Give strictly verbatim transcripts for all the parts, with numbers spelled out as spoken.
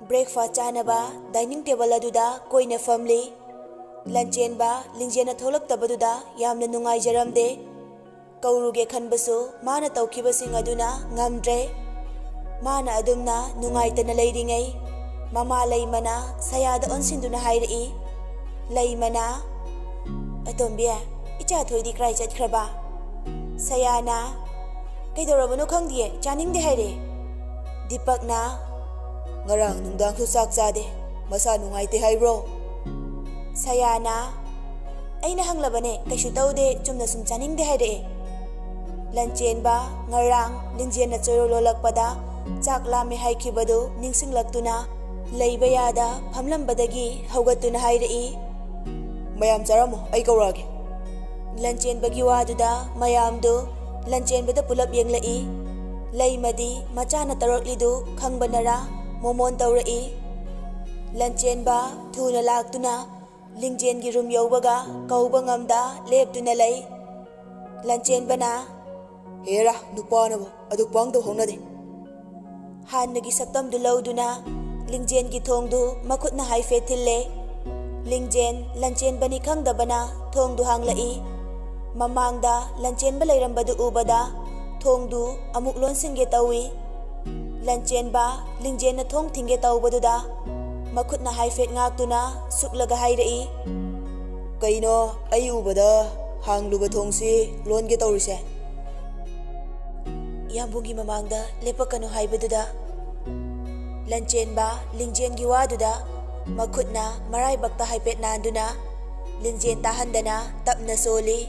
Breakfast ꯆꯥꯅꯕ dining table ꯑꯗꯨꯗ ꯀꯣꯏꯅ ꯐꯝꯂꯤ꯫ ꯂꯟꯆꯦꯟꯕ ꯂꯤꯡꯖꯦꯟꯅ ꯊꯣꯛꯂꯛꯇꯕꯗꯨꯗ ꯌꯥꯝꯅ ꯅꯨꯡꯉꯥꯏꯖꯔꯝꯗꯦ꯫ ꯀꯧꯔꯨꯒꯦ ꯈꯟꯕꯁꯨ ꯃꯥꯅ ꯇꯧꯈꯤꯕꯁꯤꯡ ꯑꯗꯨꯅ ꯉꯝꯗ꯭ꯔꯦ꯫ ꯃꯥꯅ ꯑꯗꯨꯝꯅ ꯅꯨꯡꯉꯥꯏꯇꯅ ꯂꯩꯔꯤꯉꯩ, ꯃꯃꯥ ꯂꯩꯃꯅ ꯁꯌꯥꯗ ꯑꯣꯟꯁꯤꯟꯗꯨꯅ ꯍꯥꯏꯔꯛꯏ, "ꯂꯩꯃꯅ, ꯑꯇꯣꯝꯕꯤ, ꯏꯆꯥ ꯊꯣꯏꯗꯤ ꯀꯔꯥꯏ ꯆꯠꯈ꯭ꯔꯕ?" ꯁꯌꯥꯅ, "ꯀꯩꯗꯧꯔꯕꯅꯣ ꯈꯪꯗꯤꯌꯦ, ꯆꯥꯅꯤꯡꯗꯦ ꯍꯥꯏꯔꯦ꯫" ꯗꯤꯄꯛꯅ, "ꯉꯔꯥꯡ ꯅꯨꯡꯗꯥꯡꯁꯨ ꯆꯥꯛ ꯆꯥꯗꯦ, ꯃꯁꯥ ꯅꯨꯡꯉꯥꯏꯇꯦ ꯍꯥꯏꯕ꯭ꯔꯣ?" ꯁꯌꯥꯅ, "ꯑꯩꯅ ꯍꯪꯂꯕꯅꯦ, ꯀꯩꯁꯨ ꯇꯧꯗꯦ, ꯆꯨꯝꯅ ꯁꯨꯝ ꯆꯥꯅꯤꯡꯗꯦ ꯍꯥꯏꯔꯛꯑꯦ꯫" ꯂꯟꯆꯦꯟꯕ ꯉꯔꯥꯡ ꯂꯤꯡꯖꯦꯟꯅ ꯆꯣꯏꯔꯣ ꯂꯣꯜꯂꯛꯄꯗ ꯆꯥꯛ ꯂꯥꯝꯃꯦ ꯍꯥꯏꯈꯤꯕꯗꯨ ꯅꯤꯡꯁꯤꯡꯂꯛꯇꯨꯅ ꯂꯩꯕ ꯌꯥꯗ ꯐꯝꯂꯝꯕꯗꯒꯤ ꯍꯧꯒꯠꯇꯨꯅ ꯍꯥꯏꯔꯛꯏ, "ꯃꯌꯥꯝ ꯆꯥꯔꯝꯃꯣ, ꯑꯩ ꯀꯧꯔꯛꯑꯒꯦ꯫" ꯂꯟꯆꯦꯟꯕꯒꯤ ꯋꯥꯗꯨꯗ ꯃꯌꯥꯝꯗꯨ ꯂꯟꯆꯦꯟꯕꯗ ꯄꯨꯂꯞ ꯌꯦꯡꯂꯛꯏ꯫ ꯂꯩꯃꯗꯤ ꯃꯆꯥꯅ ꯇꯧꯔꯛꯂꯤꯗꯨ ꯈꯪꯕꯅꯔꯥ ꯃꯣꯃꯣꯟ ꯇꯧꯔꯛꯏ꯫ ꯂꯟꯆꯦꯟꯕ ꯊꯨꯅ ꯂꯥꯛꯇꯨꯅ ꯂꯤꯡꯖꯦꯟꯒꯤ ꯔꯨꯝ ꯌꯧꯕꯒ ꯀꯧꯕ ꯉꯝꯗ ꯂꯦꯞꯇꯨꯅ ꯂꯩ꯫ ꯂꯟꯆꯦꯟꯕꯅ, "ꯍꯦꯔꯥ, ꯅꯨꯄꯥꯅꯕꯨ ꯑꯗꯨꯛ ꯄꯥꯡꯗꯧ ꯍꯧꯅꯗꯦ꯫" ꯍꯥꯟꯅꯒꯤ ꯁꯛꯇꯝꯗꯨ ꯂꯧꯗꯨꯅ ꯂꯤꯡꯖꯦꯟꯒꯤ ꯊꯣꯡꯗꯨ ꯃꯈꯨꯠꯅ ꯍꯥꯏꯐꯦꯠ ꯊꯤꯜꯂꯦ꯫ ꯂꯤꯡꯖꯦꯟ ꯂꯟꯆꯦꯟꯕꯅꯤ ꯈꯪꯗꯕꯅ ꯊꯣꯡꯗꯨ ꯍꯥꯡꯂꯛꯏ꯫ ꯃꯃꯥꯡꯗ ꯂꯟꯆꯦꯟꯕ ꯂꯩꯔꯝꯕꯗꯨ ꯎꯕꯗ ꯊꯣꯡꯗꯨ ꯑꯃꯨꯛ ꯂꯣꯟꯁꯤꯟꯒꯦ ꯇꯧꯏ꯫ ꯂꯟꯆꯦꯟꯕ ꯂꯤꯡꯖꯦꯟꯅ ꯊꯣꯡ ꯊꯤꯡꯒꯦ ꯇꯧꯕꯗꯨꯗ ꯃꯈꯨꯠꯅ ꯍꯥꯏꯐꯦꯠ ꯉꯥꯛꯇꯨꯅ ꯁꯨꯛꯂꯒ ꯍꯥꯏꯔꯛꯏ, "ꯀꯩꯅꯣ, ꯑꯩ ꯎꯕꯗ ꯍꯥꯡꯂꯨꯕ ꯊꯣꯡꯁꯤ ꯂꯣꯟꯒꯦ ꯇꯧꯔꯤꯁꯦ?" ꯌꯥꯝꯕꯨꯡꯒꯤ ꯃꯃꯥꯡꯗ ꯂꯦꯞꯄꯛꯀꯅꯨ ꯍꯥꯏꯕꯗꯨꯗ ꯂꯟꯆꯦꯟꯕ ꯂꯤꯡꯖꯦꯟꯒꯤ ꯋꯥꯗꯨꯗ ꯃꯈꯨꯠꯅ ꯃꯔꯥꯏꯕꯛꯇ ꯍꯥꯏꯐꯦꯠ ꯅꯥꯟꯗꯨꯅ ꯂꯤꯡꯖꯦꯟ ꯇꯥꯍꯟꯗꯅ ꯇꯞꯅ ꯁꯣꯜꯂꯤ꯫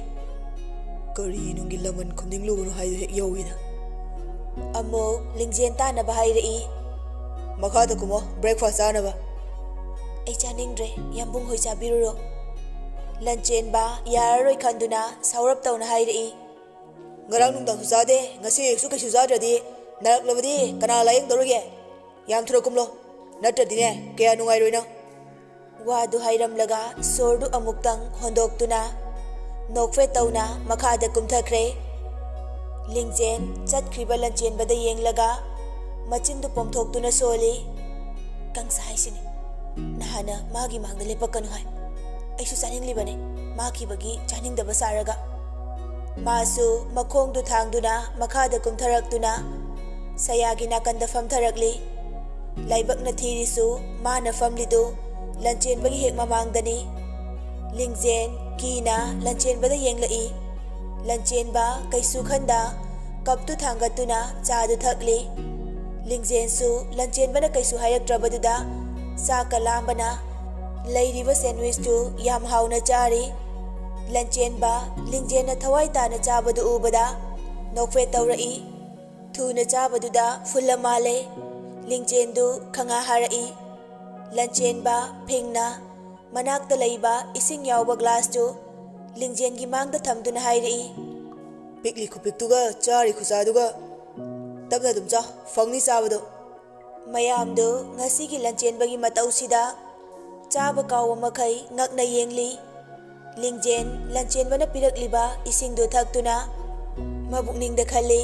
"ꯀꯔꯤ ꯅꯨꯡꯒꯤ ꯂꯃꯟ ꯈꯨꯝꯅꯤꯡꯂꯨꯕꯅꯣ ꯍꯥꯏꯗꯨ ꯍꯦꯛ ꯌꯧꯏꯗ꯫" ꯑꯃꯨꯛ ꯂꯤꯡꯖꯦꯟ ꯇꯥꯅꯕ ꯍꯥꯏꯔꯛꯏ꯫ "ꯃꯈꯥꯗ ꯀꯨꯝꯃꯣ, breakfast ꯆꯥꯅꯕ꯫" "ꯑꯩ ꯆꯥꯅꯤꯡꯗ꯭ꯔꯦ, ꯌꯥꯝꯕꯨꯡ ꯍꯣꯏ ꯆꯥꯕꯤꯔꯨꯔꯣ꯫" ꯂꯟꯆꯦꯟꯕ ꯌꯥꯔꯔꯣꯏ ꯈꯟꯗꯨꯅ ꯁꯥꯎꯔꯞ ꯇꯧꯅ ꯍꯥꯏꯔꯛꯏ꯫ "ꯉꯔꯥꯡ ꯅꯨꯡꯗꯥꯡꯁꯨ ꯆꯥꯗꯦ, ꯉꯁꯤ ꯑꯌꯨꯛꯁꯨ ꯀꯩꯁꯨ ꯆꯥꯗ꯭ꯔꯗꯤ ꯅꯥꯔꯛꯂꯕꯗꯤ ꯀꯅꯥ ꯂꯥꯌꯦꯡꯗꯧꯔꯤꯒꯦ? ꯌꯥꯝ ꯊꯨꯅ ꯀꯨꯝꯂꯣ, ꯅꯠꯇ꯭ꯔꯗꯤꯅꯦ ꯀꯌꯥ ꯅꯨꯡꯉꯥꯏꯔꯣꯏ ꯅꯪ꯫" ꯋꯥꯗꯨ ꯍꯥꯏꯔꯝꯂꯒ ꯁꯣꯔꯗꯨ ꯑꯃꯨꯛꯇꯪ ꯍꯣꯟꯗꯣꯛꯇꯨꯅ ꯅꯣꯛꯐꯦꯠ ꯇꯧꯅ ꯃꯈꯥꯗ ꯀꯨꯝꯊꯈ꯭ꯔꯦ꯫ ꯂꯤꯡꯖꯦꯟ ꯆꯠꯈ꯭ꯔꯤꯕ ꯂꯟꯆꯦꯟꯕꯗ ꯌꯦꯡꯂꯒ ꯃꯆꯤꯟꯗꯨ ꯄꯣꯝꯊꯣꯛꯇꯨꯅ ꯁꯣꯜꯂꯤ꯫ ꯅꯪꯁꯦ ꯍꯥꯏꯁꯤꯅꯤ, ꯅꯍꯥꯟꯅ ꯃꯥꯒꯤ ꯃꯥꯡꯗ ꯂꯦꯞꯄꯛꯀꯅꯨ ꯍꯥꯏ꯫ ꯑꯩꯁꯨ ꯆꯥꯅꯤꯡꯂꯤꯕꯅꯤ, ꯃꯥꯈꯤꯕꯒꯤ ꯆꯥꯅꯤꯡꯗꯕ ꯁꯥꯔꯒ꯫ ꯃꯥꯁꯨ ꯃꯈꯣꯡꯗꯨ ꯊꯥꯡꯗꯨꯅ ꯃꯈꯥꯗ ꯀꯨꯝꯊꯔꯛꯇꯨꯅ ꯁꯌꯥꯒꯤ ꯅꯥꯀꯟꯗ ꯐꯝꯊꯔꯛꯂꯤ꯫ ꯂꯥꯏꯕꯛꯅ ꯊꯤꯔꯤꯁꯨ ꯃꯥꯅ ꯐꯝꯂꯤꯗꯨ ꯂꯟꯆꯦꯟꯕꯒꯤ ꯍꯦꯛ ꯃꯃꯥꯡꯗꯅꯤ꯫ ꯂꯤꯡꯖꯦꯟ ꯀꯤꯅ ꯂꯟꯆꯦꯟꯕꯗ ꯌꯦꯡꯂꯛꯏ꯫ ꯂꯟꯆꯦꯟꯕ ꯀꯩꯁꯨ ꯈꯟꯗ ꯀꯞꯇꯨ ꯊꯥꯡꯒꯠꯇꯨꯅ ꯆꯥꯗꯨ ꯊꯛꯂꯤ꯫ ꯂꯤꯡꯖꯦꯟꯁꯨ ꯂꯟꯆꯦꯟꯕꯅ ꯀꯩꯁꯨ ꯍꯥꯏꯔꯛꯇ꯭ꯔꯕꯗꯨꯗ ꯆꯥꯛꯀ ꯂꯥꯝꯕꯅ ꯂꯩꯔꯤꯕ ꯁꯦꯟꯋꯤꯁꯇꯨ ꯌꯥꯝ ꯍꯥꯎꯅ ꯆꯥꯔꯤ꯫ ꯂꯟꯆꯦꯟꯕ ꯂꯤꯡꯖꯦꯟꯅ ꯊꯋꯥꯏ ꯇꯥꯅ ꯆꯥꯕꯗꯨ ꯎꯕꯗ ꯅꯣꯛꯐꯦꯠ ꯇꯧꯔꯛꯏ꯫ ꯊꯨꯅ ꯆꯥꯕꯗꯨꯗ ꯐꯨꯜꯂ ꯃꯥꯜꯂꯦ꯫ ꯂꯤꯡꯖꯦꯟꯗꯨ ꯈꯪꯍꯥ ꯍꯥꯔꯛꯏ꯫ ꯂꯟꯆꯦꯟꯕ ꯐꯤꯡꯅ ꯃꯅꯥꯛꯇ ꯂꯩꯕ ꯏꯁꯤꯡ ꯌꯥꯎꯕ ꯒ꯭ꯂꯥꯁꯇꯨ ꯂꯤꯡꯖꯦꯟꯒꯤ ꯃꯥꯡꯗ ꯊꯝꯗꯨꯅ ꯍꯥꯏꯔꯛꯏ꯫ ꯄꯤꯛꯂꯤ ꯈꯨꯄꯤꯛꯇꯨꯒ ꯆꯥꯔꯤ ꯈꯨꯆꯥꯗꯨꯒ꯫ ꯇꯞꯅ ꯑꯗꯨꯝ ꯆꯥ, ꯐꯪꯅꯤ ꯆꯥꯕꯗꯣ꯫ ꯃꯌꯥꯝꯗꯨ ꯉꯁꯤꯒꯤ ꯂꯟꯆꯦꯟꯕꯒꯤ ꯃꯇꯧꯁꯤꯗ ꯆꯥꯕ ꯀꯥꯎꯕ ꯃꯈꯩ ꯉꯛꯅ ꯌꯦꯡꯂꯤ꯫ ꯂꯤꯡꯖꯦꯟ ꯂꯟꯆꯦꯟꯕꯅ ꯄꯤꯔꯛꯂꯤꯕ ꯏꯁꯤꯡꯗꯨ ꯊꯛꯇꯨꯅ ꯃꯕꯨꯛꯅꯤꯡꯗ ꯈꯜꯂꯤ,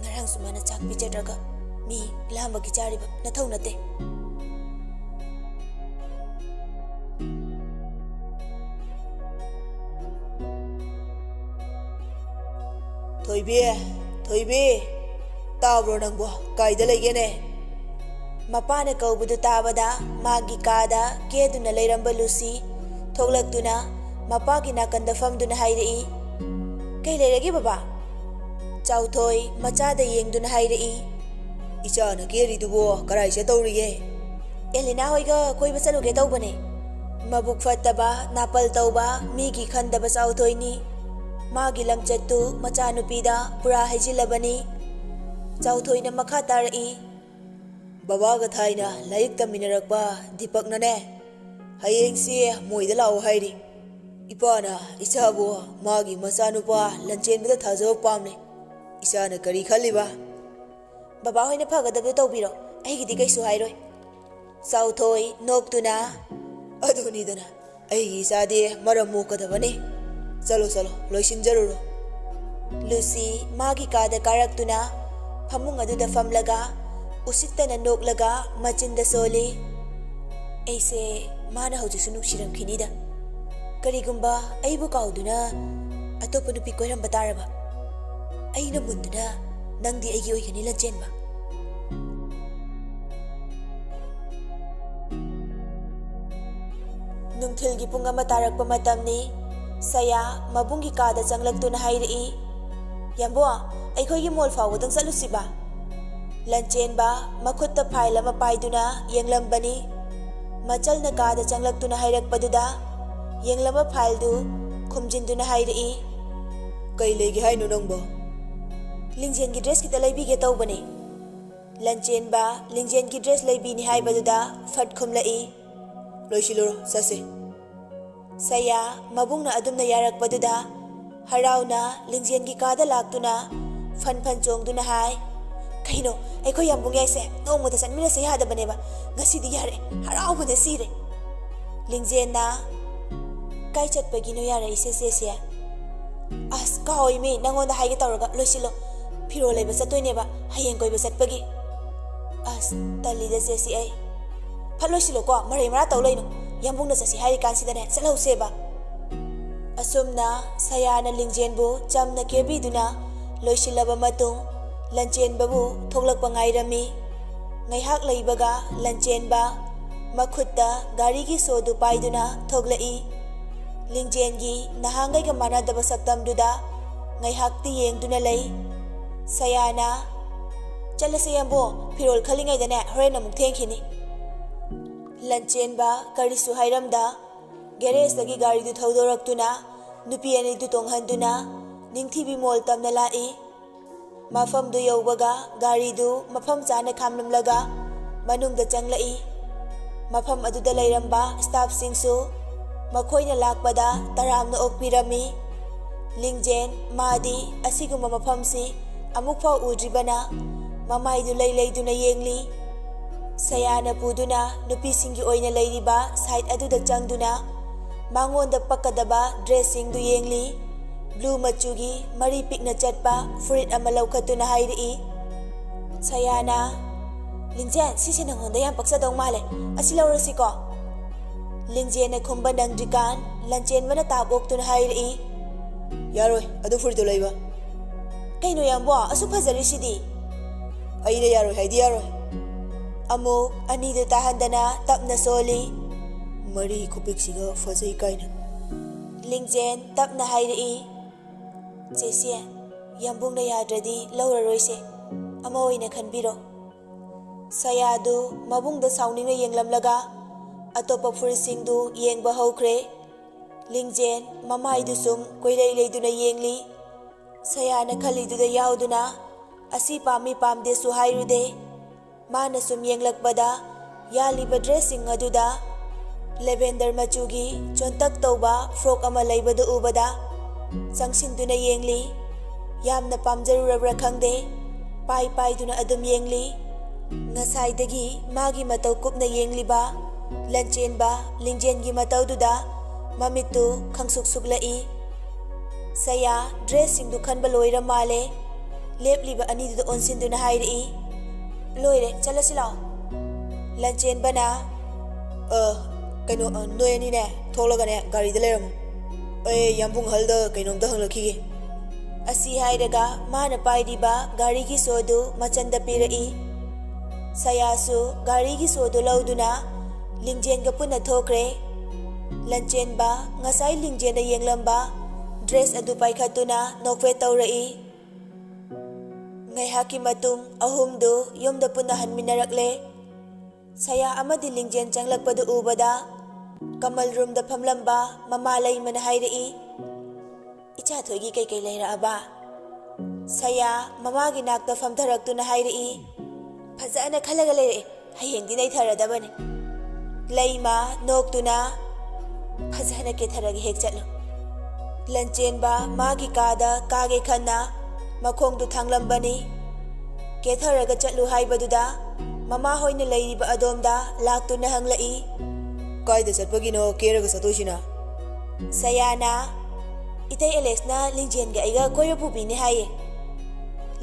"ꯉꯔꯥꯡꯁꯨ ꯃꯥꯅ ꯆꯥꯛ ꯄꯤꯖꯗ꯭ꯔꯒ ꯃꯤ ꯂꯥꯝꯕꯒꯤ ꯆꯥꯔꯤꯕ ꯅꯊꯧ ꯅꯠꯇꯦ꯫" "ꯊꯣꯏꯕꯤ, ꯊꯣꯏꯕꯤ, ꯇꯥꯕ꯭ꯔꯣ ꯅꯪꯕꯣ? ꯀꯥꯏꯗ ꯂꯩꯒꯦꯅꯦ?" ꯃꯄꯥꯅ ꯀꯧꯕꯗꯨ ꯇꯥꯕꯗ ꯃꯥꯒꯤ ꯀꯥꯗ ꯀꯦꯗꯨꯅ ꯂꯩꯔꯝꯕ ꯂꯨꯁꯤ ꯊꯣꯛꯂꯛꯇꯨꯅ ꯃꯄꯥꯒꯤ ꯅꯥꯀꯟꯗ ꯐꯝꯗꯨꯅ ꯍꯥꯏꯔꯛꯏ, "ꯀꯩ ꯂꯩꯔꯒꯦ ꯕꯕꯥ?" ꯆꯥꯎꯊꯣꯏ ꯃꯆꯥꯗ ꯌꯦꯡꯗꯨꯅ ꯍꯥꯏꯔꯛꯏ, "ꯏꯆꯥꯅ ꯀꯦꯔꯤꯗꯨꯕꯨ ꯀꯔꯥꯏ ꯆꯠꯇꯧꯔꯤꯒꯦ?" "ꯑꯦꯂꯤꯅꯥ ꯍꯣꯏꯒ ꯀꯣꯏꯕ ꯆꯠꯂꯨꯒꯦ ꯇꯧꯕꯅꯦ꯫ ꯃꯕꯨꯛ ꯐꯠꯇꯕ, ꯅꯥꯄꯜ ꯇꯧꯕ, ꯃꯤꯒꯤ ꯈꯟꯗꯕ ꯆꯥꯎꯊꯣꯏꯅꯤ꯫ ꯃꯥꯒꯤ ꯂꯝꯆꯠꯇꯨ ꯃꯆꯥꯅꯨꯄꯤꯗ ꯄꯨꯔꯥ ꯍꯩꯖꯤꯜꯂꯕꯅꯤ꯫" ꯆꯥꯎꯊꯣꯏꯅ ꯃꯈꯥ ꯇꯥꯔꯛꯏ, "ꯕꯕꯥꯒ ꯊꯥꯏꯅ ꯂꯥꯏꯔꯤꯛ ꯇꯝꯃꯤꯟꯅꯔꯛꯄ ꯗꯤꯄꯛꯅꯅꯦ, ꯍꯌꯦꯡꯁꯤ ꯃꯣꯏꯗ ꯂꯥꯛꯑꯣ ꯍꯥꯏꯔꯤ꯫ ꯏꯄꯥꯅ ꯏꯆꯥꯕꯨ ꯃꯥꯒꯤ ꯃꯆꯥꯅꯨꯄꯥ ꯂꯟꯆꯦꯟꯕꯗ ꯊꯥꯖꯕ ꯄꯥꯝꯂꯦ꯫ ꯏꯆꯥꯅ ꯀꯔꯤ ꯈꯜꯂꯤꯕ?" "ꯕꯕꯥ ꯍꯣꯏꯅ ꯐꯒꯗꯕꯗꯨ ꯇꯧꯕꯤꯔꯣ, ꯑꯩꯒꯤꯗꯤ ꯀꯩꯁꯨ ꯍꯥꯏꯔꯣꯏ꯫" ꯆꯥꯎꯊꯣꯏ ꯅꯣꯛꯇꯨꯅ, "ꯑꯗꯨꯅꯤꯗꯅ, ꯑꯩꯒꯤ ꯏꯆꯥꯗꯤ ꯃꯔꯝ ꯃꯣꯛꯀꯗꯕꯅꯤ꯫ ꯆꯠꯂꯣ, ꯆꯠꯂꯣ, ꯂꯣꯏꯁꯤꯟꯖꯔꯨꯔꯣ꯫" ꯂꯨꯁꯤ ꯃꯥꯒꯤ ꯀꯥꯗ ꯀꯥꯔꯛꯇꯨꯅ ꯐꯃꯨꯡ ꯑꯗꯨꯗ ꯐꯝꯂꯒ ꯎꯁꯤꯠꯇꯅ ꯅꯣꯛꯂꯒ ꯃꯆꯤꯟꯗ ꯁꯣꯜꯂꯤ꯫ ꯑꯩꯁꯦ ꯃꯥꯅ ꯍꯧꯖꯤꯛꯁꯨ ꯅꯨꯡꯁꯤꯔꯝꯈꯤꯅꯤꯗ꯫ ꯀꯔꯤꯒꯨꯝꯕ ꯑꯩꯕꯨ ꯀꯥꯎꯗꯨꯅ ꯑꯇꯣꯞꯄ ꯅꯨꯄꯤ ꯀꯣꯏꯔꯝꯕ ꯇꯥꯔꯕ? ꯑꯩꯅ ꯃꯨꯟꯗꯨꯅ ꯅꯪꯗꯤ ꯑꯩꯒꯤ ꯑꯣꯏꯒꯅꯤ, ꯂꯟꯆꯦꯟꯕ꯫ ꯅꯨꯡꯊꯤꯜꯒꯤ ꯄꯨꯡ ꯑꯃ ꯇꯥꯔꯛꯄ ꯃꯇꯝꯅꯤ꯫ ꯁꯌꯥ ꯃꯕꯨꯡꯒꯤ ꯀꯥꯗ ꯆꯪꯂꯛꯇꯨꯅ ꯍꯥꯏꯔꯛꯏ, "ꯌꯥꯝꯕꯣ, ꯑꯩꯈꯣꯏꯒꯤ ꯃꯣꯜ ꯐꯥꯎꯕꯗꯪ ꯆꯠꯂꯨꯁꯤꯕ?" ꯂꯟꯆꯦꯟꯕ ꯃꯈꯨꯠꯇ ꯐꯥꯏꯜ ꯑꯃ ꯄꯥꯏꯗꯨꯅ ꯌꯦꯡꯂꯝꯕꯅꯤ꯫ ꯃꯆꯜꯅ ꯀꯥꯗ ꯆꯪꯂꯛꯇꯨꯅ ꯍꯥꯏꯔꯛꯄꯗꯨꯗ ꯌꯦꯡꯂꯝꯕ ꯐꯥꯏꯜꯗꯨ ꯈꯨꯝꯖꯤꯟꯗꯨꯅ ꯍꯥꯏꯔꯛꯏ, "ꯀꯩ ꯂꯩꯒꯦ ꯍꯥꯏꯅꯣ ꯅꯪꯕꯣ?" "ꯂꯤꯡꯖꯦꯜꯒꯤ ꯗ꯭ꯔꯦꯁ ꯈꯤꯇ ꯂꯩꯕꯤꯒꯦ ꯇꯧꯕꯅꯦ꯫" ꯂꯟꯆꯦꯟꯕ ꯂꯤꯡꯖꯦꯜꯒꯤ ꯗ꯭ꯔꯦꯁ ꯂꯩꯕꯤꯅꯤ ꯍꯥꯏꯕꯗꯨꯗ ꯐꯠ ꯈꯨꯝꯂꯛꯏ, "ꯂꯣꯏꯁꯤꯜꯂꯨꯔꯣ, ꯆꯠꯁꯦ꯫" ꯁꯌꯥ ꯃꯕꯨꯡꯅ ꯑꯗꯨꯝꯅ ꯌꯥꯔꯛꯄꯗꯨꯗ ꯍꯔꯥꯎꯅ ꯂꯤꯡꯖꯦꯜꯒꯤ ꯀꯥꯗ ꯂꯥꯛꯇꯨꯅ ꯐꯟ ꯐꯟ ꯆꯣꯡꯗꯨꯅ ꯍꯥꯏ, "ꯀꯩꯅꯣ, ꯑꯩꯈꯣꯏ ꯌꯥꯝꯕꯨꯡ ꯌꯥꯏꯁꯦ ꯅꯣꯡꯃꯗ ꯆꯠꯃꯤꯟꯅꯁꯦ ꯌꯥꯗꯕꯅꯦꯕ, ꯉꯁꯤꯗꯤ ꯌꯥꯔꯦ, ꯍꯔꯥꯎꯕꯅ ꯁꯤꯔꯦ꯫" ꯂꯤꯡꯖꯦꯜꯅ, "ꯀꯥꯏ ꯆꯠꯄꯒꯤꯅꯣ ꯌꯥꯔꯛꯏꯁꯦ, ꯆꯦꯁꯦ?" "ꯑꯁ, ꯀꯥꯎꯏꯃꯤ, ꯅꯪꯉꯣꯟꯗ ꯍꯥꯏꯒꯦ ꯇꯧꯔꯒ, ꯂꯣꯏꯁꯤꯜꯂꯣ, ꯐꯤꯔꯣꯜ ꯂꯩꯕ ꯆꯠꯇꯣꯏꯅꯦꯕ ꯍꯌꯦꯡ ꯀꯣꯏꯕ ꯆꯠꯄꯒꯤ꯫" "ꯑꯁ, ꯇꯜꯂꯤꯗ ꯆꯦꯁꯤ ꯑꯩ꯫" "ꯐꯠ ꯂꯣꯏꯁꯤꯜꯂꯣꯀꯣ, ꯃꯔꯩ ꯃꯔꯥ ꯇꯧ ꯂꯩꯅꯨ, ꯌꯥꯝꯕꯨꯡꯅ ꯆꯠꯁꯤ ꯍꯥꯏꯔꯤꯀꯥꯟꯁꯤꯗꯅꯦ ꯆꯠꯍꯧꯁꯦꯕ꯫" ꯑꯁꯨꯝꯅ ꯁꯌꯥꯅ ꯂꯤꯡꯖꯦꯟꯕꯨ ꯆꯝꯅ ꯀꯦꯕꯤꯗꯨꯅ ꯂꯣꯏꯁꯤꯜꯂꯕ ꯃꯇꯨꯡ, ꯂꯟꯆꯦꯟꯕꯕꯨ ꯊꯣꯛꯂꯛꯄ ꯉꯥꯏꯔꯝꯃꯤ꯫ ꯉꯥꯏꯍꯥꯛ ꯂꯩꯕꯒ ꯂꯟꯆꯦꯟꯕ ꯃꯈꯨꯠꯇ ꯒꯥꯔꯤꯒꯤ ꯁꯣꯗꯨ ꯄꯥꯏꯗꯨꯅ ꯊꯣꯛꯂꯛꯏ꯫ ꯂꯤꯡꯖꯦꯟꯒꯤ ꯅꯍꯥꯟꯈꯩꯒ ꯃꯥꯟꯅꯗꯕ ꯁꯛꯇꯝꯗꯨꯗ ꯉꯥꯏꯍꯥꯛꯇꯤ ꯌꯦꯡꯗꯨꯅ ꯂꯩ꯫ ꯁꯌꯥꯅ, "ꯆꯠꯂꯁꯦ ꯌꯥꯝꯕꯣ, ꯐꯤꯔꯣꯜ ꯈꯜꯂꯤꯉꯩꯗꯅꯦ ꯍꯣꯔꯦꯟ ꯑꯃꯨꯛ ꯊꯦꯡꯈꯤꯅꯤ꯫" ꯂꯟꯆꯦꯟꯕ ꯀꯔꯤꯁꯨ ꯍꯥꯏꯔꯝꯗ ꯒꯦꯔꯦꯖꯇꯒꯤ ꯒꯥꯔꯤꯗꯨ ꯊꯧꯗꯣꯔꯛꯇꯨꯅ ꯅꯨꯄꯤ ꯑꯅꯤꯗꯨ ꯇꯣꯡꯍꯟꯗꯨꯅ ꯅꯤꯡꯊꯤꯕꯤ ꯃꯣꯜ ꯇꯝꯅ ꯂꯥꯛꯏ꯫ ꯃꯐꯝꯗꯨ ꯌꯧꯕꯒ ꯒꯥꯔꯤꯗꯨ ꯃꯐꯝ ꯆꯥꯅ ꯈꯥꯝꯂꯝꯂꯒ ꯃꯅꯨꯡꯗ ꯆꯪꯂꯛꯏ꯫ ꯃꯐꯝ ꯑꯗꯨꯗ ꯂꯩꯔꯝꯕ ꯁ꯭ꯇꯥꯐꯁꯤꯡꯁꯨ ꯃꯈꯣꯏꯅ ꯂꯥꯛꯄꯗ ꯇꯔꯥꯝꯅ ꯑꯣꯛꯄꯤꯔꯝꯃꯤ꯫ ꯂꯤꯡꯖꯦꯟ ꯃꯥꯗꯤ ꯑꯁꯤꯒꯨꯝꯕ ꯃꯐꯝꯁꯤ ꯑꯃꯨꯛꯐꯥꯎ ꯎꯗ꯭ꯔꯤꯕꯅ ꯃꯃꯥꯏꯗꯨ ꯂꯩ ꯂꯩꯗꯨꯅ ꯌꯦꯡꯂꯤ꯫ ꯁꯌꯥꯅ ꯄꯨꯗꯨꯅ ꯅꯨꯄꯤꯁꯤꯡꯒꯤ ꯑꯣꯏꯅ ꯂꯩꯔꯤꯕ ꯁꯥꯏꯠ ꯑꯗꯨꯗ ꯆꯪꯗꯨꯅ ꯃꯉꯣꯟꯗ ꯄꯛꯀꯗꯕ ꯗ꯭ꯔꯦꯁꯁꯤꯡꯗꯨ ꯌꯦꯡꯂꯤ꯫ ꯕ꯭ꯂꯨ ꯃꯆꯨꯒꯤ ꯃꯔꯤ ꯄꯤꯛꯅ ꯆꯠꯄ ꯐꯨꯔꯤꯠ ꯑꯃ ꯂꯧꯈꯠꯇꯨꯅ ꯍꯥꯏꯔꯛꯏ꯫ ꯁꯌꯥꯅ, "ꯂꯤꯡꯖꯦꯟ, ꯁꯤꯁꯦ ꯅꯪꯉꯣꯟꯗ ꯌꯥꯝ ꯄꯛꯆꯗꯧ ꯃꯥꯜꯂꯦ, ꯑꯁꯤ ꯂꯧꯔꯁꯤꯀꯣ?" ꯂꯤꯡꯖꯦꯟꯅ ꯈꯨꯝꯕ ꯅꯪꯗ꯭ꯔꯤꯀꯥꯟ ꯂꯟꯆꯦꯟꯕꯅ ꯇꯥꯞ ꯑꯣꯛꯇꯨꯅ ꯍꯥꯏꯔꯛꯏ, "ꯌꯥꯔꯣꯏ, ꯑꯗꯨ ꯐꯨꯔꯤꯠꯇꯣ ꯂꯩꯕ"꯫ "ꯀꯩꯅꯣ ꯌꯥꯝꯕꯣ, ꯑꯁꯨꯛ ꯐꯖꯔꯤꯁꯤꯗꯤ?" "ꯑꯩꯅ ꯌꯥꯔꯣꯏ ꯍꯥꯏꯗꯤ ꯌꯥꯔꯣꯏ"꯫ ꯑꯃꯨꯛ ꯑꯅꯤꯗꯨ ꯇꯥꯍꯟꯗꯅ ꯇꯞꯅ ꯁꯣꯜꯂꯤ, "ꯃꯔꯤ ꯈꯨꯄꯤꯛꯁꯤꯒ ꯐꯖꯩ ꯀꯥꯏꯅ"꯫ ꯂꯤꯡꯖꯦꯟ ꯇꯞꯅ ꯍꯥꯏꯔꯛꯏ, "ꯆꯦꯆꯦ, ꯌꯥꯝꯕꯨꯡꯅ ꯌꯥꯗ꯭ꯔꯗꯤ ꯂꯧꯔꯔꯣꯏꯁꯦ, ꯑꯃ ꯑꯣꯏꯅ ꯈꯟꯕꯤꯔꯣ"꯫ ꯁꯌꯥꯗꯨ ꯃꯕꯨꯡꯗ ꯁꯥꯎꯅꯤꯡꯅ ꯌꯦꯡꯂꯝꯂꯒ ꯑꯇꯣꯞꯄ ꯐꯨꯔꯤꯠꯁꯤꯡꯗꯨ ꯌꯦꯡꯕ ꯍꯧꯈ꯭ꯔꯦ꯫ ꯂꯤꯡꯖꯦꯟ ꯃꯃꯥꯏꯗꯨ ꯁꯨꯝ ꯀꯣꯏꯂꯩ ꯂꯩꯗꯨꯅ ꯌꯦꯡꯂꯤ꯫ ꯁꯌꯥꯅ ꯈꯜꯂꯤꯗꯨꯗ ꯌꯥꯎꯗꯨꯅ ꯑꯁꯤ ꯄꯥꯝꯃꯤ ꯄꯥꯝꯗꯦꯁꯨ ꯍꯥꯏꯔꯨꯗꯦ꯫ ꯃꯥꯅ ꯁꯨꯝ ꯌꯦꯡꯂꯛꯄꯗ ꯌꯥꯜꯂꯤꯕ ꯗ꯭ꯔꯦꯁꯁꯤꯡ ꯑꯗꯨꯗ ꯂꯦꯚꯦꯟꯗꯔ ꯃꯆꯨꯒꯤ ꯆꯣꯟꯇꯛ ꯇꯧꯕ ꯐ꯭ꯔꯣꯛ ꯑꯃ ꯂꯩꯕꯗꯨ ꯎꯕꯗ ꯆꯪꯁꯤꯟꯗꯨꯅ ꯌꯦꯡꯂꯤ꯫ ꯌꯥꯝꯅ ꯄꯥꯝꯖꯔꯨꯔꯕ꯭ꯔꯥ ꯈꯪꯗꯦ, ꯄꯥꯏ ꯄꯥꯏꯗꯨꯅ ꯑꯗꯨꯝ ꯌꯦꯡꯂꯤ꯫ ꯉꯁꯥꯏꯗꯒꯤ ꯃꯥꯒꯤ ꯃꯇꯧ ꯀꯨꯞꯅ ꯌꯦꯡꯂꯤꯕ ꯂꯟꯆꯦꯟꯕ ꯂꯤꯡꯖꯦꯟꯒꯤ ꯃꯇꯧꯗꯨꯗ ꯃꯃꯤꯠꯇꯨ ꯈꯪꯁꯨꯛ ꯁꯨꯛꯂꯛꯏ꯫ ꯁꯌꯥ ꯗ꯭ꯔꯦꯁꯁꯤꯡꯗꯨ ꯈꯟꯕ ꯂꯣꯏꯔ ꯃꯥꯜꯂꯦ꯫ ꯂꯦꯞꯂꯤꯕ ꯑꯅꯤꯗꯨꯗ ꯑꯣꯟꯁꯤꯟꯗꯨꯅ ꯍꯥꯏꯔꯛꯏ, "ꯂꯣꯏꯔꯦ, ꯆꯠꯂꯁꯤ ꯂꯥꯛꯑꯣ"꯫ ꯂꯟꯆꯦꯟꯕꯅ, "ꯑ, ꯀꯩꯅꯣ, ꯑ, ꯅꯣꯏ ꯑꯅꯤꯅꯦ, ꯊꯣꯛꯂꯒꯅꯦ ꯒꯥꯔꯤꯗ ꯂꯩꯔꯝꯃꯣ꯫ ꯑꯩ ꯌꯥꯝꯕꯨꯡ ꯑꯍꯜꯗ ꯀꯩꯅꯣꯝꯇ ꯍꯪꯂꯛꯈꯤꯒꯦ"꯫ ꯑꯁꯤ ꯍꯥꯏꯔꯒ ꯃꯥꯅ ꯄꯥꯏꯔꯤꯕ ꯒꯥꯔꯤꯒꯤ ꯁꯣꯗꯨ ꯃꯆꯟꯗ ꯄꯤꯔꯛꯏ꯫ ꯁꯌꯥꯁꯨ ꯒꯥꯔꯤꯒꯤ ꯁꯣꯗꯨ ꯂꯧꯗꯨꯅ ꯂꯤꯡꯖꯦꯟꯒ ꯄꯨꯟꯅ ꯊꯣꯛꯈ꯭ꯔꯦ꯫ ꯂꯟꯆꯦꯟꯕ ꯉꯁꯥꯏ ꯂꯤꯡꯖꯦꯟꯅ ꯌꯦꯡꯂꯝꯕ ꯗ꯭ꯔꯦꯁ ꯑꯗꯨ ꯄꯥꯏꯈꯠꯇꯨꯅ ꯅꯣꯛꯐꯦꯠ ꯇꯧꯔꯛꯏ꯫ ꯉꯥꯏꯍꯥꯛꯀꯤ ꯃꯇꯨꯡ ꯑꯍꯨꯝꯗꯨ ꯌꯨꯝꯗ ꯄꯨꯟꯅ ꯍꯟꯃꯤꯟꯅꯔꯛꯂꯦ꯫ ꯁꯌꯥ ꯑꯃꯗꯤ ꯂꯤꯡꯖꯦꯟ ꯆꯪꯂꯛꯄꯗꯨ ꯎꯕꯗ ꯀꯃꯜ ꯔꯨꯝꯗ ꯐꯝꯂꯝꯕ ꯃꯃꯥ ꯂꯩꯃꯅ ꯍꯥꯏꯔꯛꯏ, "ꯏꯆꯥ ꯊꯣꯏꯒꯤ ꯀꯩꯀꯩ ꯂꯩꯔꯛꯑꯕ?" ꯁꯌꯥ ꯃꯃꯥꯒꯤ ꯅꯥꯛꯇ ꯐꯝꯊꯔꯛꯇꯨꯅ ꯍꯥꯏꯔꯛꯏ, "ꯐꯖꯅ ꯈꯜꯂꯒ ꯂꯩꯔꯛꯑꯦ, ꯍꯌꯦꯡꯗꯤ ꯅꯩꯊꯔꯗꯕꯅꯤ"꯫ ꯂꯩꯃ ꯅꯣꯛꯇꯨꯅ, "ꯐꯖꯅ ꯀꯦꯊꯔꯒ ꯍꯦꯛ ꯆꯠꯂꯨ"꯫ ꯂꯟꯆꯦꯟꯕ ꯃꯥꯒꯤ ꯀꯥꯗ ꯀꯥꯒꯦ ꯈꯟꯅ ꯃꯈꯣꯡꯗꯨ ꯊꯥꯡꯂꯝꯕꯅꯤ꯫ ꯀꯦꯊꯔꯒ ꯆꯠꯂꯨ ꯍꯥꯏꯕꯗꯨꯗ ꯃꯃꯥ ꯍꯣꯏꯅ ꯂꯩꯔꯤꯕ ꯑꯗꯣꯝꯗ ꯂꯥꯛꯇꯨꯅ ꯍꯪꯂꯛꯏ, "ꯀꯥꯏꯗ ꯆꯠꯄꯒꯤꯅꯣ ꯀꯦꯔꯒ ꯆꯠꯇꯣꯏꯁꯤꯅ?" ꯁꯌꯥꯅ, "ꯏꯇꯩ ꯑꯦꯂꯦꯛꯁꯅ ꯂꯤꯡꯖꯦꯟꯒ ꯑꯩꯒ ꯀꯣꯏꯕ ꯄꯨꯕꯤꯅꯤ ꯍꯥꯏꯌꯦ"꯫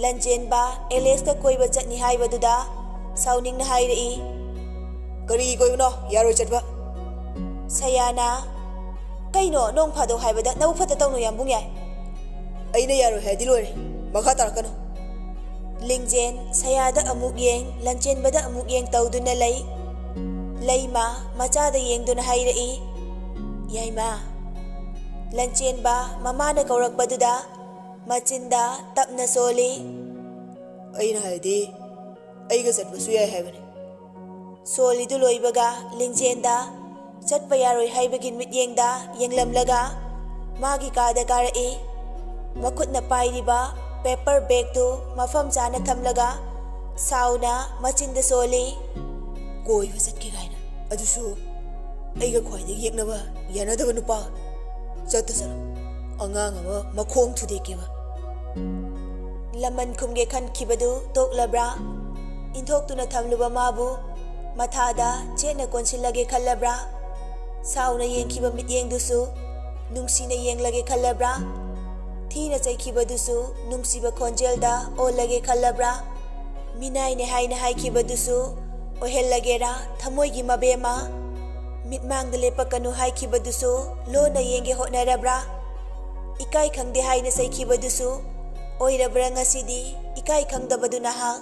ꯂꯟꯆꯦꯟꯕ ꯑꯦꯂꯦꯛꯁꯀ ꯀꯣꯏꯕ ꯆꯠꯅꯤ ꯍꯥꯏꯕꯗꯨꯗ ꯁꯥꯎꯅꯤꯡꯅ ꯍꯥꯏꯔꯛꯏ꯫ "ꯀꯔꯤ ꯀꯣꯏꯕꯅꯣ? ꯌꯥꯔꯣꯏ ꯆꯠꯄ!" ꯁꯌꯥꯅ, "ꯀꯩꯅꯣ, ꯅꯣꯡ ꯐꯥꯗꯣꯛ ꯍꯥꯏꯕꯗ ꯅꯕꯨꯛ ꯐꯠꯇ ꯇꯧꯅꯨ, ꯌꯥꯝꯕꯨꯡ ꯌꯥꯏ꯫ ꯑꯩꯅ ꯌꯥꯔꯣꯏ ꯍꯥꯏꯗꯤ ꯂꯣꯏꯔꯦ, ꯃꯈꯥ ꯇꯥꯔꯛꯀꯅꯨ!" ꯂꯤꯡꯖꯦꯟ ꯁꯌꯥꯗ ꯑꯃꯨꯛ ꯌꯦꯡ, ꯂꯟꯆꯦꯟꯕꯗ ꯑꯃꯨꯛ ꯌꯦꯡ ꯇꯧꯗꯨꯅ ꯂꯩ꯫ ꯂꯩꯃ ꯃꯆꯥꯗ ꯌꯦꯡꯗꯨꯅ ꯍꯥꯏꯔꯛꯏ, "ꯌꯥꯏꯃ!" ꯂꯟꯆꯦꯟꯕ ꯃꯃꯥꯅ ꯀꯧꯔꯛꯄꯗꯨꯗ ꯃꯆꯤꯟꯗ ꯇꯞꯅ ꯁꯣꯜꯂꯤ꯫ "ꯑꯩꯅ ꯍꯥꯏꯗꯤ ꯑꯩꯒ ꯆꯠꯄꯁꯨ ꯌꯥꯏ ꯍꯥꯏꯕꯅꯤ!" ꯁꯣꯜꯂꯤꯗꯨ ꯂꯣꯏꯕꯒ ꯂꯤꯡꯖꯦꯟꯗ ꯆꯠꯄ ꯌꯥꯔꯣꯏ ꯍꯥꯏꯕꯒꯤ ꯃꯤꯠꯌꯦꯡꯗ ꯌꯦꯡꯂꯝꯂꯒ ꯃꯥꯒꯤ ꯀꯥꯗ ꯀꯥꯔꯛꯏ꯫ ꯃꯈꯨꯠꯅ ꯄꯥꯏꯔꯤꯕ ꯄꯦꯄꯔ ꯕꯦꯒꯇꯨ ꯃꯐꯝ ꯆꯥꯅ ꯊꯝꯂꯒ ꯁꯥꯎꯅ ꯃꯆꯤꯟꯗ ꯁꯣꯜꯂꯤ꯫ "ꯀꯣꯏꯕ ꯆꯠꯀꯦ ꯀꯥꯏꯅ, ꯑꯗꯨꯁꯨ ꯑꯩꯒ ꯈ꯭ꯋꯥꯏꯗꯒꯤ ꯌꯦꯛꯅꯕ, ꯌꯥꯅꯗꯕ ꯅꯨꯄꯥ꯫ ꯆꯠꯇ ꯆꯠꯂꯣ, ꯑꯉꯥꯡ ꯑꯃ ꯃꯈꯣꯡ ꯊꯨꯗꯦꯛꯀꯦꯕ!" ꯂꯃꯟ ꯈꯨꯝꯒꯦ ꯈꯟꯈꯤꯕꯗꯨ ꯇꯣꯛꯂꯕ꯭ꯔꯥ? ꯏꯟꯊꯣꯛꯇꯨꯅ ꯊꯝꯂꯨꯕ ꯃꯥꯕꯨ ꯃꯊꯥꯗ ꯆꯦꯠꯅ ꯀꯣꯟꯁꯤꯜꯂꯒꯦ ꯈꯜꯂꯕ꯭ꯔꯥ? ꯁꯥꯎꯅ ꯌꯦꯡꯈꯤꯕ ꯃꯤꯠꯌꯦꯡꯗꯨꯁꯨ ꯅꯨꯡꯁꯤꯅ ꯌꯦꯡꯂꯒꯦ ꯈꯜꯂꯕ꯭ꯔꯥ? ꯊꯤꯅ ꯆꯩꯈꯤꯕꯗꯨꯁꯨ ꯅꯨꯡꯁꯤꯕ ꯈꯣꯟꯖꯦꯜꯗ ꯑꯣꯜꯂꯒꯦ ꯈꯜꯂꯕ꯭ꯔꯥ? ꯃꯤꯅꯥꯏꯅꯦ ꯍꯥꯏꯅ ꯍꯥꯏꯈꯤꯕꯗꯨꯁꯨ ꯑꯣꯏꯍꯜꯂꯒꯦꯔꯥ ꯊꯃꯣꯏꯒꯤ ꯃꯕꯦꯝꯃ? ꯃꯤꯠꯃꯥꯡꯗ ꯂꯦꯞꯄꯛꯀꯅꯨ ꯍꯥꯏꯈꯤꯕꯗꯨꯁꯨ ꯂꯣꯟꯅ ꯌꯦꯡꯒꯦ ꯍꯣꯠꯅꯔꯕ꯭ꯔꯥ? ꯏꯀꯥꯏ ꯈꯪꯗꯦ ꯍꯥꯏꯅ ꯆꯩꯈꯤꯕꯗꯨꯁꯨ ꯑꯣꯏꯔꯕ꯭ꯔꯥ ꯉꯁꯤꯗꯤ ꯏꯀꯥꯏ ꯈꯪꯗꯕꯗꯨ ꯅꯍꯥꯛ?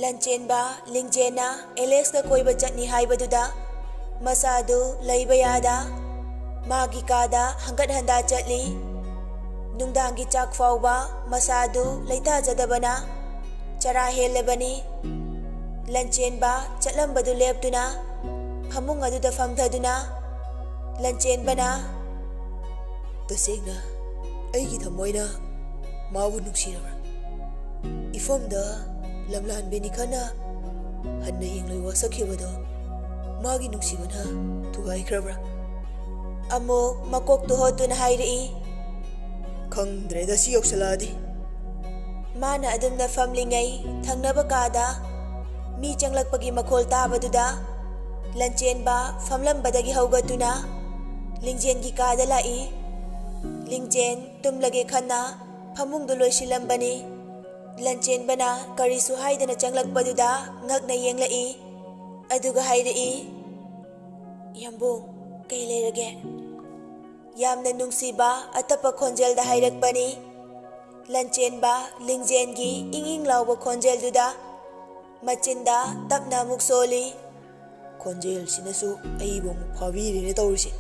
ꯂꯟꯆꯦꯟꯕ ꯂꯤꯡꯖꯦꯟꯅ ꯑꯦꯂꯦꯛꯁꯀ ꯀꯣꯏꯕ ꯆꯠꯅꯤ ꯍꯥꯏꯕꯗꯨꯗ ꯃꯆꯥꯗꯨ ꯂꯩꯕ ꯌꯥꯗ ꯃꯥꯒꯤ ꯀꯥꯗ ꯍꯪꯒꯠ ꯍꯟꯗꯥ ꯆꯠꯂꯤ꯫ ꯅꯨꯡꯗꯥꯡꯒꯤ ꯆꯥꯛ ꯐꯥꯎꯕ ꯃꯆꯥꯗꯨ ꯂꯩꯇꯥꯖꯗꯕꯅ ꯆꯔꯥ ꯍꯦꯜꯂꯕꯅꯤ꯫ ꯂꯟꯆꯦꯟꯕ ꯆꯠꯂꯝꯕꯗꯨ ꯂꯦꯞꯇꯨꯅ ꯐꯃꯨꯡ ꯑꯗꯨꯗ ꯐꯝꯊꯗꯨꯅ ꯂꯟꯆꯦꯟꯕꯅ, "ꯇꯁꯦꯡꯅ ꯑꯩꯒꯤ ꯊꯃꯣꯏꯅ ꯃꯥꯕꯨ ꯅꯨꯡꯁꯤꯔꯕ꯭ꯔꯥ? ꯏꯐꯝꯗ ꯂꯝꯂꯥꯟ ꯕꯦꯅꯤꯈꯥꯅ ꯍꯟꯅ ꯌꯦꯡꯂꯣꯏ ꯋꯥꯁꯛꯈꯤꯕꯗꯣ ꯃꯥꯒꯤ ꯅꯨꯡꯁꯤꯕꯅ ꯊꯨꯒꯥꯏꯈ꯭ꯔꯕ꯭ꯔꯥ?" ꯑꯃꯨꯛ ꯃꯀꯣꯛꯇꯨ ꯍꯣꯠꯇꯨꯅ ꯍꯥꯏꯔꯛꯏ꯫ "ꯈꯪꯗ꯭ꯔꯦꯗ, ꯁꯤ ꯌꯧꯁꯜꯂꯛꯑꯗꯤ!" ꯃꯥꯅ ꯑꯗꯨꯝꯅ ꯐꯝꯂꯤꯉꯩ ꯊꯪꯅꯕ ꯀꯥꯗ ꯃꯤ ꯆꯪꯂꯛꯄꯒꯤ ꯃꯈꯣꯜ ꯇꯥꯕꯗꯨꯗ ꯂꯟꯆꯦꯟꯕ ꯐꯝꯂꯝꯕꯗꯒꯤ ꯍꯧꯒꯠꯇꯨꯅ ꯂꯤꯡꯖꯦꯟꯒꯤ ꯀꯥꯗ ꯂꯥꯛꯏ꯫ ꯂꯤꯡꯖꯦꯟ ꯇꯨꯝꯂꯒꯦ ꯈꯟꯅ ꯐꯃꯨꯡꯗꯨ ꯂꯣꯏꯁꯤꯜꯂꯝꯕꯅꯤ꯫ ꯂꯟꯆꯦꯟꯕꯅ ꯀꯔꯤꯁꯨ ꯍꯥꯏꯗꯅ ꯆꯪꯂꯛꯄꯗꯨꯗ ꯉꯛꯅ ꯌꯦꯡꯂꯛꯏ꯫ ꯑꯗꯨꯒ ꯍꯥꯏꯔꯛꯏ, "ꯌꯥꯝꯕꯨꯡ, ꯀꯩ ꯂꯩꯔꯒꯦ?" ꯌꯥꯝꯅ ꯅꯨꯡꯁꯤꯕ ꯑꯇꯞꯄ ꯈꯣꯟꯖꯦꯜꯗ ꯍꯥꯏꯔꯛꯄꯅꯤ꯫ ꯂꯟꯆꯦꯟꯕ ꯂꯤꯡꯖꯦꯟꯒꯤ ꯏꯪ ꯏꯪ ꯂꯥꯎꯕ ꯈꯣꯟꯖꯦꯜꯗꯨꯗ ꯃꯆꯤꯟꯗ ꯇꯞꯅ ꯑꯃꯨꯛ ꯁꯣꯜꯂꯤ꯫ "ꯈꯣꯟꯖꯦꯜꯁꯤꯅꯁꯨ ꯑꯩꯕꯨ ꯑꯃꯨꯛ ꯐꯥꯕꯤꯔꯦꯅꯦ ꯇꯧꯔꯤꯁꯦ꯫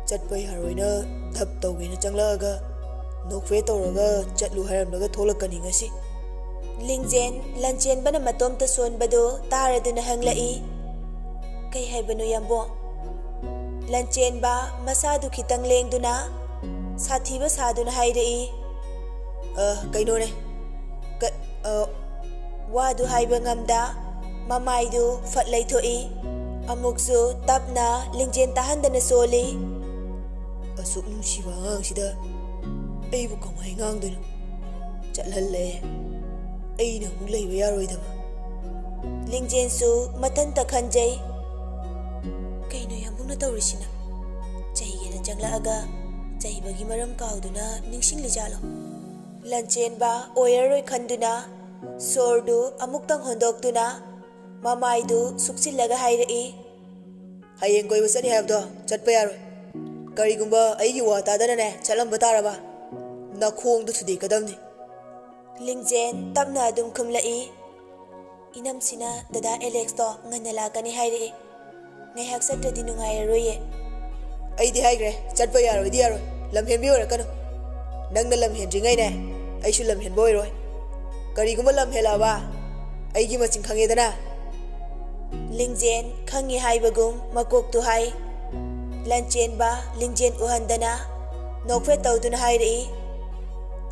ꯆꯠꯄ ꯌꯥꯔꯣꯏꯅ ꯙꯞ ꯇꯧꯒꯦꯅ ꯆꯪꯂꯛꯑꯒ ꯅꯣꯛꯐꯦꯠ ꯇꯧꯔꯒ ꯆꯠꯂꯨ ꯍꯥꯏꯔꯝꯂꯒ ꯊꯣꯛꯂꯛꯀꯅꯤ ꯉꯁꯤ꯫" ꯂꯤꯡꯖꯦꯟ ꯂꯟꯆꯦꯟꯕꯅ ꯃꯇꯣꯝꯇ ꯁꯣꯟꯕꯗꯨ ꯇꯥꯔꯗꯨꯅ ꯍꯪꯂꯛꯏ, "ꯀꯩ ꯍꯥꯏꯕꯅꯣ ꯌꯥꯝꯕꯣ?" ꯂꯟꯆꯦꯟꯕ ꯃꯁꯥꯗꯨ ꯈꯤꯇꯪ ꯂꯦꯡꯗꯨꯅ ꯁꯥꯊꯤꯕ ꯁꯥꯗꯨꯅ ꯍꯥꯏꯔꯛꯏ, "ꯑ, ꯀꯩꯅꯣꯅꯦ, ꯀ-, ꯑ," ꯋꯥꯗꯨ ꯍꯥꯏꯕ ꯉꯝꯗ ꯃꯃꯥꯏꯗꯨ ꯐꯠ ꯂꯩꯊꯣꯛꯏ꯫ ꯑꯃꯨꯛꯁꯨ ꯇꯞꯅ ꯂꯤꯡꯖꯦꯟ ꯇꯥꯍꯟꯗꯅ ꯁꯣꯜꯂꯤ꯫ "ꯑꯁꯨꯛ ꯅꯨꯡꯁꯤꯕ ꯑꯉꯥꯡꯁꯤꯗ ꯑꯩꯕꯨ ꯀꯃꯥꯏ ꯉꯥꯡꯗꯣꯏꯅꯣ? ꯆꯠꯍꯜꯂꯦ꯫ ꯑꯩꯅ ꯑꯃꯨꯛ ꯂꯩꯕ ꯌꯥꯔꯣꯏꯗꯕ꯫" ꯂꯤꯡꯖꯦꯟꯁꯨ ꯃꯊꯟꯇ ꯈꯟꯖꯩ, "ꯀꯩꯅꯣ ꯌꯥꯝꯕꯨꯡꯅ ꯇꯧꯔꯤꯁꯤꯅ? ꯆꯩꯒꯦꯅ ꯆꯪꯂꯛꯑꯒ ꯆꯩꯕꯒꯤ ꯃꯔꯝ ꯀꯥꯎꯗꯨꯅ ꯅꯤꯡꯁꯤꯡꯂꯤꯖꯥꯠꯂꯣ?" ꯂꯟꯆꯦꯟꯕ ꯑꯣꯏꯔꯔꯣꯏ ꯈꯟꯗꯨꯅ ꯁꯣꯔꯗꯨ ꯑꯃꯨꯛꯇꯪ ꯍꯣꯟꯗꯣꯛꯇꯨꯅ ꯃꯃꯥꯏꯗꯨ ꯁꯨꯛꯆꯤꯜꯂꯒ ꯍꯥꯏꯔꯛꯏ, "ꯍꯌꯦꯡ ꯀꯣꯏꯕ ꯆꯠꯅꯤ ꯍꯥꯏꯕꯗꯣ ꯆꯠꯄ ꯌꯥꯔꯣꯏ꯫ ꯀꯔꯤꯒꯨꯝꯕ ꯑꯩꯒꯤ ꯋꯥ ꯇꯥꯗꯅꯅꯦ ꯆꯠꯂꯝꯕ ꯇꯥꯔꯕ, ꯅꯈꯣꯡꯗꯨ ꯊꯨꯗꯦꯛꯀꯗꯕꯅꯤ꯫" ꯂꯤꯡꯖꯦꯟ ꯇꯞꯅ ꯑꯗꯨꯝ ꯈꯨꯝꯂꯛꯏ, "ꯏꯅꯝꯁꯤꯅ ꯗꯗꯥ ꯑꯦꯂꯦꯛꯁꯇꯣ ꯉꯟꯅ ꯂꯥꯛꯀꯅꯤ ꯍꯥꯏꯔꯛꯏ꯫ ꯉꯥꯏꯍꯥꯛ ꯆꯠꯇ꯭ꯔꯗꯤ ꯅꯨꯡꯉꯥꯏꯔꯔꯣꯏꯌꯦ꯫" "ꯑꯩꯗꯤ ꯍꯥꯏꯈ꯭ꯔꯦ, ꯆꯠꯄ ꯌꯥꯔꯣꯏꯗꯤ ꯌꯥꯔꯣꯏ, ꯂꯝꯍꯦꯟꯕꯤ ꯑꯣꯏꯔꯛꯀꯅꯨ꯫ ꯅꯪꯅ ꯂꯝꯍꯦꯟꯗ꯭ꯔꯤꯉꯩꯅꯦ ꯑꯩꯁꯨ ꯂꯝꯍꯦꯟꯕ ꯑꯣꯏꯔꯣꯏ꯫ ꯀꯔꯤꯒꯨꯝꯕ ꯂꯝꯍꯦꯜꯂꯛꯑꯕ ꯑꯩꯒꯤ ꯃꯆꯤꯟ ꯈꯪꯉꯦꯗꯅ꯫" ꯂꯤꯡꯖꯦꯟ ꯈꯪꯉꯤ ꯍꯥꯏꯕꯒꯨꯝ ꯃꯀꯣꯛꯇꯨ ꯍꯥꯏ꯫ ꯂꯟꯆꯦꯟꯕ ꯂꯤꯡꯖꯦꯟ ꯎꯍꯟꯗꯅ ꯅꯣꯛꯐꯦꯠ ꯇꯧꯗꯨꯅ ꯍꯥꯏꯔꯛꯏ,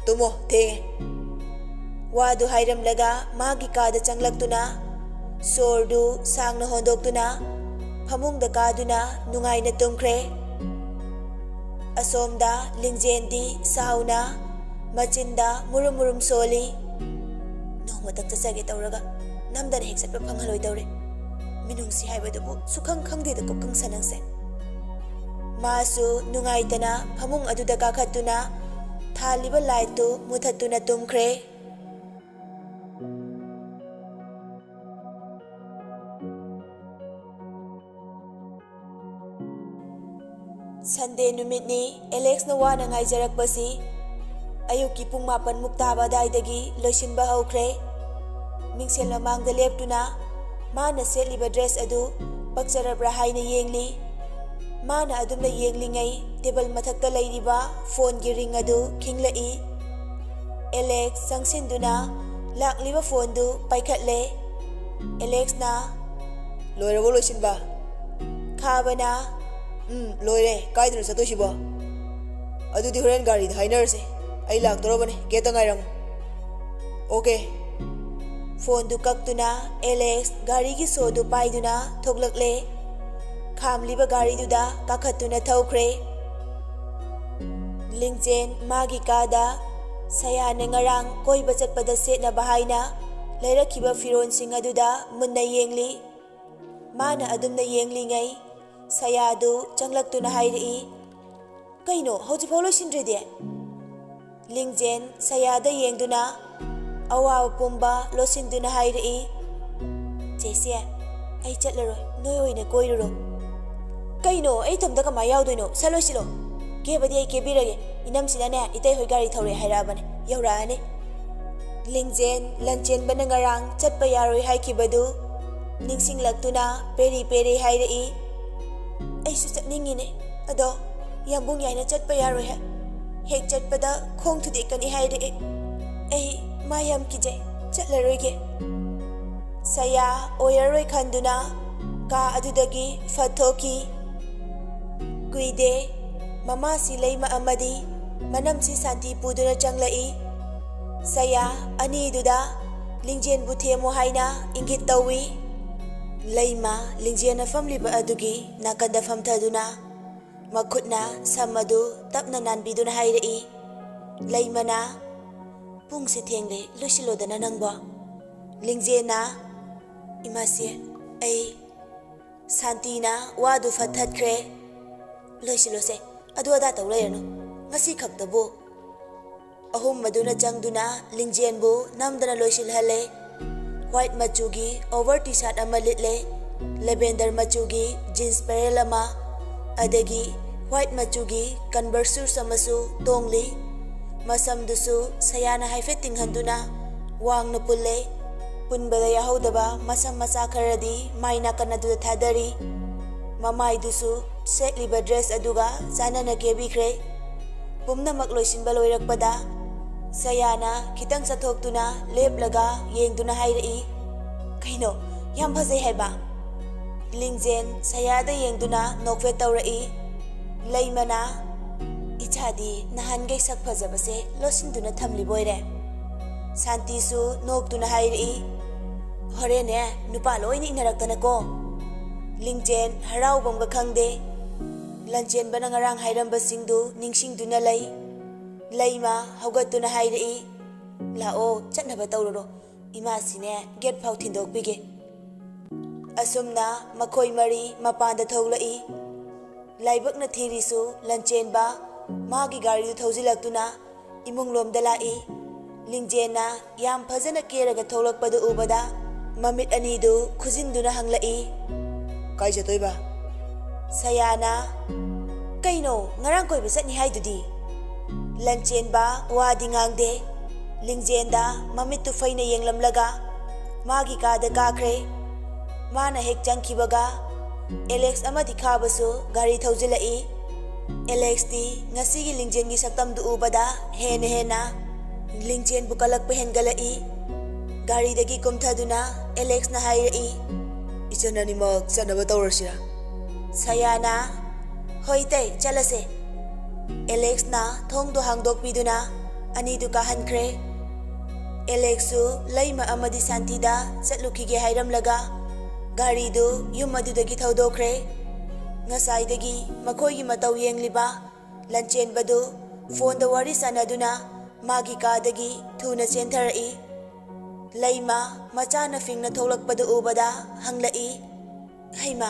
"ꯇꯨꯝꯃꯣ, ꯊꯦꯡꯉꯦ꯫" ꯋꯥꯗꯨ ꯍꯥꯏꯔꯝꯂꯒ ꯃꯥꯒꯤ ꯀꯥꯗ ꯆꯪꯂꯛꯇꯨꯅ ꯁꯣꯔꯗꯨ ꯁꯥꯡꯅ ꯍꯣꯟꯗꯣꯛꯇꯨꯅ ꯐꯃꯨꯡꯗ ꯀꯥꯗꯨꯅ ꯅꯨꯡꯉꯥꯏꯅ ꯇꯨꯝꯈ꯭ꯔꯦ꯫ ꯑꯁꯣꯝꯗ ꯂꯤꯡꯖꯦꯟꯗꯤ ꯁꯥꯎꯅ ꯃꯆꯤꯟꯗ ꯃꯨꯔꯨꯝ ꯃꯨꯔꯨꯝ ꯁꯣꯜꯂꯤ꯫ "ꯅꯣꯡꯃꯇꯪ ꯆꯠꯆꯒꯦ ꯇꯧꯔꯒ ꯅꯝꯗꯅ ꯍꯦꯛ ꯆꯠꯄ ꯐꯪꯍꯜꯂꯣꯏꯗꯧꯔꯦ꯫ ꯃꯤꯅꯨꯡꯁꯤ ꯍꯥꯏꯕꯗꯨꯕꯨ ꯁꯨꯈꯪ ꯈꯪꯗꯦꯗꯀꯣ ꯀꯪꯁ ꯅꯪꯁꯦ꯫" ꯃꯥꯁꯨ ꯅꯨꯡꯉꯥꯏꯇꯅ ꯐꯃꯨꯡ ꯑꯗꯨꯗ ꯀꯥꯈꯠꯇꯨꯅ ꯊꯥꯜꯂꯤꯕ ꯂꯥꯏꯠꯇꯨ ꯃꯨꯊꯠꯇꯨꯅ ꯇꯨꯝꯈ꯭ꯔꯦ꯫ ꯁꯟꯗꯦ ꯅꯨꯃꯤꯠꯅꯤ꯫ ꯑꯦꯂꯦꯛꯁꯅ ꯋꯥꯅ ꯉꯥꯏꯖꯔꯛꯄꯁꯤ ꯑꯌꯨꯛꯀꯤ ꯄꯨꯡ ꯃꯥꯄꯟ ꯃꯨꯛ ꯇꯥꯕ ꯑꯗꯥꯏꯗꯒꯤ ꯂꯣꯏꯁꯤꯟꯕ ꯍꯧꯈ꯭ꯔꯦ꯫ ꯃꯤꯡꯁꯦꯜ ꯃꯃꯥꯡꯗ ꯂꯦꯞꯇꯨꯅ ꯃꯥꯅ ꯁꯦꯠꯂꯤꯕ ꯗ꯭ꯔꯦꯁ ꯑꯗꯨ ꯄꯛꯆꯔꯕ꯭ꯔꯥ ꯍꯥꯏꯅ ꯌꯦꯡꯂꯤ꯫ ꯃꯥꯅ ꯑꯗꯨꯝꯅ ꯌꯦꯡꯂꯤꯉꯩ ꯇꯦꯕꯜ ꯃꯊꯛꯇ ꯂꯩꯔꯤꯕ ꯐꯣꯟꯒꯤ ꯔꯤꯡ ꯑꯗꯨ ꯈꯤꯡꯂꯛꯏ꯫ ꯑꯦꯂꯦꯛꯁ ꯆꯪꯁꯤꯟꯗꯨꯅ ꯂꯥꯛꯂꯤꯕ ꯐꯣꯟꯗꯨ ꯄꯥꯏꯈꯠꯂꯦ꯫ ꯑꯦꯂꯦꯛꯁꯅ, "ꯂꯣꯏꯔꯕꯣ ꯂꯣꯏꯁꯤꯟꯕ?" ꯈꯥꯕꯅ, "ꯎꯝ, ꯂꯣꯏꯔꯦ꯫ ꯀꯥꯏꯗꯅꯣ ꯆꯠꯇꯣꯏꯁꯤꯕꯣ?" "ꯑꯗꯨꯗꯤ ꯍꯣꯔꯦꯟ ꯒꯥꯔꯤꯗ ꯍꯥꯏꯅꯔꯁꯦ꯫ ꯑꯩ ꯂꯥꯛꯇꯣꯔꯕꯅꯦ꯫ ꯒꯦꯠꯇ ꯉꯥꯏꯔꯝꯃꯨ꯫" "ꯑꯣꯀꯦ꯫" ꯐꯣꯟꯗꯨ ꯀꯛꯇꯨꯅ ꯑꯦꯂꯦꯛꯁ ꯒꯥꯔꯤꯒꯤ ꯁꯣꯗꯨ ꯄꯥꯏꯗꯨꯅ ꯊꯣꯛꯂꯛꯂꯦ꯫ ꯈꯥꯝꯂꯤꯕ ꯒꯥꯔꯤꯗꯨꯗ ꯀꯥꯈꯠꯇꯨꯅ ꯊꯧꯈ꯭ꯔꯦ꯫ ꯂꯤꯡꯖꯦꯟ ꯃꯥꯒꯤ ꯀꯥꯗ ꯁꯌꯥꯅ ꯉꯔꯥꯡ ꯀꯣꯏꯕ ꯆꯠꯄꯗ ꯁꯦꯠꯅꯕ ꯍꯥꯏꯅ ꯂꯩꯔꯛꯈꯤꯕ ꯐꯤꯔꯣꯜꯁꯤꯡ ꯑꯗꯨꯗ ꯃꯨꯟꯅ ꯌꯦꯡꯂꯤ꯫ ꯃꯥꯅ ꯑꯗꯨꯝꯅ ꯌꯦꯡꯂꯤꯉꯩ ꯁꯌꯥꯗꯨ ꯆꯪꯂꯛꯇꯨꯅ ꯍꯥꯏꯔꯛꯏ, "ꯀꯩꯅꯣ, ꯍꯧꯖꯤꯛꯐꯥꯎ ꯂꯣꯏꯁꯤꯟꯗ꯭ꯔꯤꯗꯤ?" ꯂꯤꯡꯖꯦꯟ ꯁꯌꯥꯗ ꯌꯦꯡꯗꯨꯅ ꯑꯋꯥꯕ ꯄꯨꯝꯕ ꯂꯣꯠꯁꯤꯟꯗꯨꯅ ꯍꯥꯏꯔꯛꯏ, "ꯆꯦꯆꯦ, ꯑꯩ ꯆꯠꯂꯔꯣꯏ, ꯅꯣꯏ ꯑꯣꯏꯅ ꯀꯣꯏꯔꯨꯔꯣ꯫" "ꯀꯩꯅꯣ, ꯑꯩ ꯏꯊꯟꯇ ꯀꯃꯥꯏ ꯌꯥꯎꯗꯣꯏꯅꯣ? ꯁꯠ ꯂꯣꯏꯁꯤꯜꯂꯣ꯫ ꯀꯦꯕꯗꯤ ꯑꯩ ꯀꯦꯕꯤꯔꯒꯦ꯫ ꯏꯅꯝꯁꯤꯅꯅꯦ, ꯏꯇꯩ ꯍꯣꯏ ꯒꯥꯔꯤ ꯊꯧꯔꯦ ꯍꯥꯏꯔꯛꯑꯕꯅꯦ, ꯌꯧꯔꯛꯑꯅꯤ꯫" ꯂꯤꯡꯖꯦꯟ ꯂꯟꯆꯦꯟꯕꯅ ꯉꯔꯥꯡ ꯆꯠꯄ ꯌꯥꯔꯣꯏ ꯍꯥꯏꯈꯤꯕꯗꯨ ꯅꯤꯡꯁꯤꯡꯂꯛꯇꯨꯅ ꯄꯦꯔꯤ ꯄꯦꯔꯤ ꯍꯥꯏꯔꯛꯏ, "ꯑꯩꯁꯨ ꯆꯠꯅꯤꯡꯉꯤꯅꯦ, ꯑꯗꯣ ꯌꯥꯝꯕꯨꯡ ꯌꯥꯏꯅ ꯆꯠꯄ ꯌꯥꯔꯣꯏ ꯍꯥꯏ꯫ ꯍꯦꯛ ꯆꯠꯄꯗ ꯈꯣꯡ ꯊꯨꯗꯦꯛꯀꯅꯤ ꯍꯥꯏꯔꯛꯑꯦ꯫ ꯑꯩ ꯃꯥ ꯌꯥꯝ ꯀꯤꯖꯩ, ꯆꯠꯂꯔꯣꯏꯒꯦ꯫" ꯁꯌꯥ ꯑꯣꯏꯔꯔꯣꯏ ꯈꯟꯗꯨꯅ ꯀꯥ ꯑꯗꯨꯗꯒꯤ ꯐꯠ ꯊꯣꯛꯈꯤ꯫ ꯀꯨꯏꯗꯦ, ꯃꯃꯥꯁꯤ ꯂꯩꯃ ꯑꯃꯗꯤ ꯃꯅꯝꯁꯤ ꯁꯥꯟꯇꯤ ꯄꯨꯗꯨꯅ ꯆꯪꯂꯛꯏ꯫ ꯁꯌꯥ ꯑꯅꯤꯗꯨꯗ ꯂꯤꯡꯖꯦꯟꯕꯨ ꯊꯦꯝꯃꯨ ꯍꯥꯏꯅ ꯏꯪꯒꯤꯠ ꯇꯧꯏ꯫ ꯂꯩꯃ ꯂꯤꯡꯖꯦꯟꯅ ꯐꯝꯂꯤꯕ ꯑꯗꯨꯒꯤ ꯅꯥꯀꯟꯗ ꯐꯝꯊꯗꯨꯅ ꯃꯈꯨꯠꯅ ꯁꯝ ꯑꯗꯨ ꯇꯞꯅ ꯅꯥꯟꯕꯤꯗꯨꯅ ꯍꯥꯏꯔꯛꯏ꯫ ꯂꯩꯃꯅ, "ꯄꯨꯡꯁꯦ ꯊꯦꯡꯂꯦ, ꯂꯣꯏꯁꯤꯜꯂꯣꯗꯅ ꯅꯪꯕꯣ꯫" ꯂꯤꯡꯖꯦꯟꯅ, "ꯏꯃꯥꯁꯦ, ꯑꯩ..." ꯁꯥꯟꯇꯤꯅ ꯋꯥꯗꯨ ꯐꯠꯊꯠꯈ꯭ꯔꯦ꯫ ꯂꯣꯏꯁꯤꯜꯂꯣꯁꯦ, ꯑꯗꯨ ꯑꯗꯥ ꯇꯧ ꯂꯩꯔꯅꯨ꯫ ꯉꯁꯤ ꯈꯛꯇꯕꯨ꯫ ꯑꯍꯨꯝ ꯑꯗꯨꯅ ꯆꯪꯗꯨꯅ ꯂꯤꯡꯖꯦꯟꯕꯨ ꯅꯝꯗꯅ ꯂꯣꯏꯁꯤꯜꯍꯜꯂꯦ꯫ ꯋꯥꯏꯠ ꯃꯆꯨꯒꯤ ꯑꯣꯚꯔ ꯇꯤ ꯁꯥꯔꯠ ꯑꯃ ꯂꯤꯠꯂꯦ, ꯂꯦꯚꯦꯟꯗꯔ ꯃꯆꯨꯒꯤ ꯖꯤꯟꯁ ꯄꯦꯔꯦꯜ ꯑꯃ, ꯑꯗꯒꯤ ꯋꯥꯏꯠ ꯃꯆꯨꯒꯤ ꯀꯟꯚꯔꯁ ꯁꯨꯁ ꯑꯃꯁꯨ ꯇꯣꯡꯂꯤ꯫ ꯃꯁꯝꯗꯨꯁꯨ ꯁꯌꯥꯅ ꯍꯥꯏꯐꯦꯠ ꯇꯤꯡꯍꯟꯗꯨꯅ ꯋꯥꯡꯅ ꯄꯨꯜꯂꯦ꯫ ꯄꯨꯟꯕꯗ ꯌꯥꯍꯧꯗꯕ ꯃꯁꯝ ꯃꯆꯥ ꯈꯔꯗꯤ ꯃꯥꯏ ꯅꯥꯀꯟ ꯑꯗꯨꯗ ꯊꯥꯗꯔꯤ꯫ ꯃꯃꯥꯏꯗꯨꯁꯨ ꯁꯦꯠꯂꯤꯕ ꯗ꯭ꯔꯦꯁ ꯑꯗꯨꯒ ꯆꯥꯟꯅꯅ ꯀꯦꯕꯤꯈ꯭ꯔꯦ꯫ ꯄꯨꯝꯅꯃꯛ ꯂꯣꯏꯁꯤꯟꯕ ꯂꯣꯏꯔꯛꯄꯗ ꯁꯌꯥꯅ ꯈꯤꯇꯪ ꯆꯠꯊꯣꯛꯇꯨꯅ ꯂꯦꯞꯂꯒ ꯌꯦꯡꯗꯨꯅ ꯍꯥꯏꯔꯛꯏ, "ꯀꯩꯅꯣ, ꯌꯥꯝ ꯐꯖꯩ ꯍꯥꯏꯕ?" ꯂꯤꯡꯖꯦꯟ ꯁꯌꯥꯗ ꯌꯦꯡꯗꯨꯅ ꯅꯣꯛꯐꯦꯠ ꯇꯧꯔꯛꯏ꯫ ꯂꯩꯃꯅ, "ꯏꯆꯥꯗꯤ ꯅꯍꯥꯟꯈꯩ ꯁꯛ ꯐꯖꯕꯁꯦ ꯂꯣꯠꯁꯤꯟꯗꯨꯅ ꯊꯝꯂꯤꯕ ꯑꯣꯏꯔꯦ?" ꯁꯥꯟꯇꯤꯁꯨ ꯅꯣꯛꯇꯨꯅ ꯍꯥꯏꯔꯛꯏ, "ꯍꯣꯔꯦꯟꯅꯦ ꯅꯨꯄꯥ ꯂꯣꯏꯅ ꯏꯟꯅꯔꯛꯇꯅꯀꯣ꯫" ꯂꯤꯡꯖꯦꯟ ꯍꯔꯥꯎꯕꯝꯒ ꯈꯪꯗꯦ꯫ ꯂꯟꯆꯦꯟꯕꯅ ꯉꯔꯥꯡ ꯍꯥꯏꯔꯝꯕꯁꯤꯡꯗꯨ ꯅꯤꯡꯁꯤꯡꯗꯨꯅ ꯂꯩ꯫ ꯂꯩꯃ ꯍꯧꯒꯠꯇꯨꯅ ꯍꯥꯏꯔꯛꯏ, "ꯂꯥꯛꯑꯣ, ꯆꯠꯅꯕ ꯇꯧꯔꯨꯔꯣ꯫ ꯏꯃꯥꯁꯤꯅꯦ ꯒꯦꯠ ꯐꯥꯎ ꯊꯤꯟꯗꯣꯛꯄꯤꯒꯦ꯫" ꯑꯁꯨꯝꯅ ꯃꯈꯣꯏ ꯃꯔꯤ ꯃꯄꯥꯟꯗ ꯊꯣꯛꯂꯛꯏ꯫ ꯂꯥꯏꯕꯛꯅ ꯊꯤꯔꯤꯁꯨ ꯂꯟꯆꯦꯟꯕ ꯃꯥꯒꯤ ꯒꯥꯔꯤꯗꯨ ꯊꯧꯖꯤꯜꯂꯛꯇꯨꯅ ꯏꯃꯨꯡꯂꯣꯝꯗ ꯂꯥꯛꯏ꯫ ꯂꯤꯡꯖꯦꯟꯅ ꯌꯥꯝ ꯐꯖꯅ ꯀꯦꯔꯒ ꯊꯣꯛꯂꯛꯄꯗꯨ ꯎꯕꯗ ꯃꯃꯤꯠ ꯑꯅꯤꯗꯨ ꯈꯨꯖꯤꯟꯗꯨꯅ ꯍꯪꯂꯛꯏ, "ꯀꯥꯏ ꯆꯠꯇꯣꯏꯕ?" ꯁꯌꯥꯅ, "ꯀꯩꯅꯣ, ꯉꯔꯥꯡ ꯀꯣꯏꯕ ꯆꯠꯅꯤ ꯍꯥꯏꯗꯨꯗꯤ?" ꯂꯟꯆꯦꯟꯕ ꯋꯥꯗꯤ ꯉꯥꯡꯗꯦ꯫ ꯂꯤꯡꯖꯦꯟꯗ ꯃꯃꯤꯠꯇꯨ ꯐꯩꯅ ꯌꯦꯡꯂꯝꯂꯒ ꯃꯥꯒꯤ ꯀꯥꯗ ꯀꯥꯈ꯭ꯔꯦ꯫ ꯃꯥꯅ ꯍꯦꯛ ꯆꯪꯈꯤꯕꯒ ꯑꯦꯂꯦꯛꯁ ꯑꯃꯗꯤ ꯈꯥꯕꯁꯨ ꯒꯥꯔꯤ ꯊꯧꯖꯤꯜꯂꯛꯏ꯫ ꯑꯦꯂꯦꯛꯁꯇꯤ ꯉꯁꯤꯒꯤ ꯂꯤꯡꯖꯦꯟꯒꯤ ꯁꯛꯇꯝꯗꯨ ꯎꯕꯗ ꯍꯦꯟꯅ ꯍꯦꯟꯅ ꯂꯤꯡꯖꯦꯟꯕꯨ ꯀꯜꯂꯛꯄ ꯍꯦꯟꯒꯠꯂꯛꯏ꯫ ꯒꯥꯔꯤꯗꯒꯤ ꯀꯨꯝꯊꯗꯨꯅ ꯑꯦꯂꯦꯛꯁꯅ ꯍꯥꯏꯔꯛꯏ, "ꯏꯆꯟ ꯑꯅꯤꯃꯛ ꯆꯠꯅꯕ ꯇꯧꯔꯁꯤꯔꯥ?" ꯁꯌꯥꯅ, "ꯍꯣꯏ ꯇꯩ, ꯆꯠꯂꯁꯦ꯫" ꯑꯦꯂꯦꯛꯁꯅ ꯊꯣꯡꯗꯨ ꯍꯥꯡꯗꯣꯛꯄꯤꯗꯨꯅ ꯑꯅꯤꯗꯨ ꯀꯥꯍꯟꯈ꯭ꯔꯦ꯫ ꯑꯦꯂꯦꯛꯁꯁꯨ ꯂꯩꯃ ꯑꯃꯗꯤ ꯁꯥꯟꯇꯤꯗ ꯆꯠꯂꯨꯈꯤꯒꯦ ꯍꯥꯏꯔꯝꯂꯒ ꯒꯥꯔꯤꯗꯨ ꯌꯨꯝ ꯑꯗꯨꯗꯒꯤ ꯊꯧꯗꯣꯛꯈ꯭ꯔꯦ꯫ ꯉꯁꯥꯏꯗꯒꯤ ꯃꯈꯣꯏꯒꯤ ꯃꯇꯧ ꯌꯦꯡꯂꯤꯕ ꯂꯟꯆꯦꯟꯕꯗꯨ ꯐꯣꯟꯗ ꯋꯥꯔꯤ ꯁꯥꯟꯅꯗꯨꯅ ꯃꯥꯒꯤ ꯀꯥꯗꯒꯤ ꯊꯨꯅ ꯆꯦꯟꯊꯔꯛꯏ꯫ ꯂꯩꯃ ꯃꯆꯥꯅ ꯐꯤꯡꯅ ꯊꯣꯛꯂꯛꯄꯗꯨ ꯎꯕꯗ ꯍꯪꯂꯛꯏ, "ꯍꯩꯃꯥ,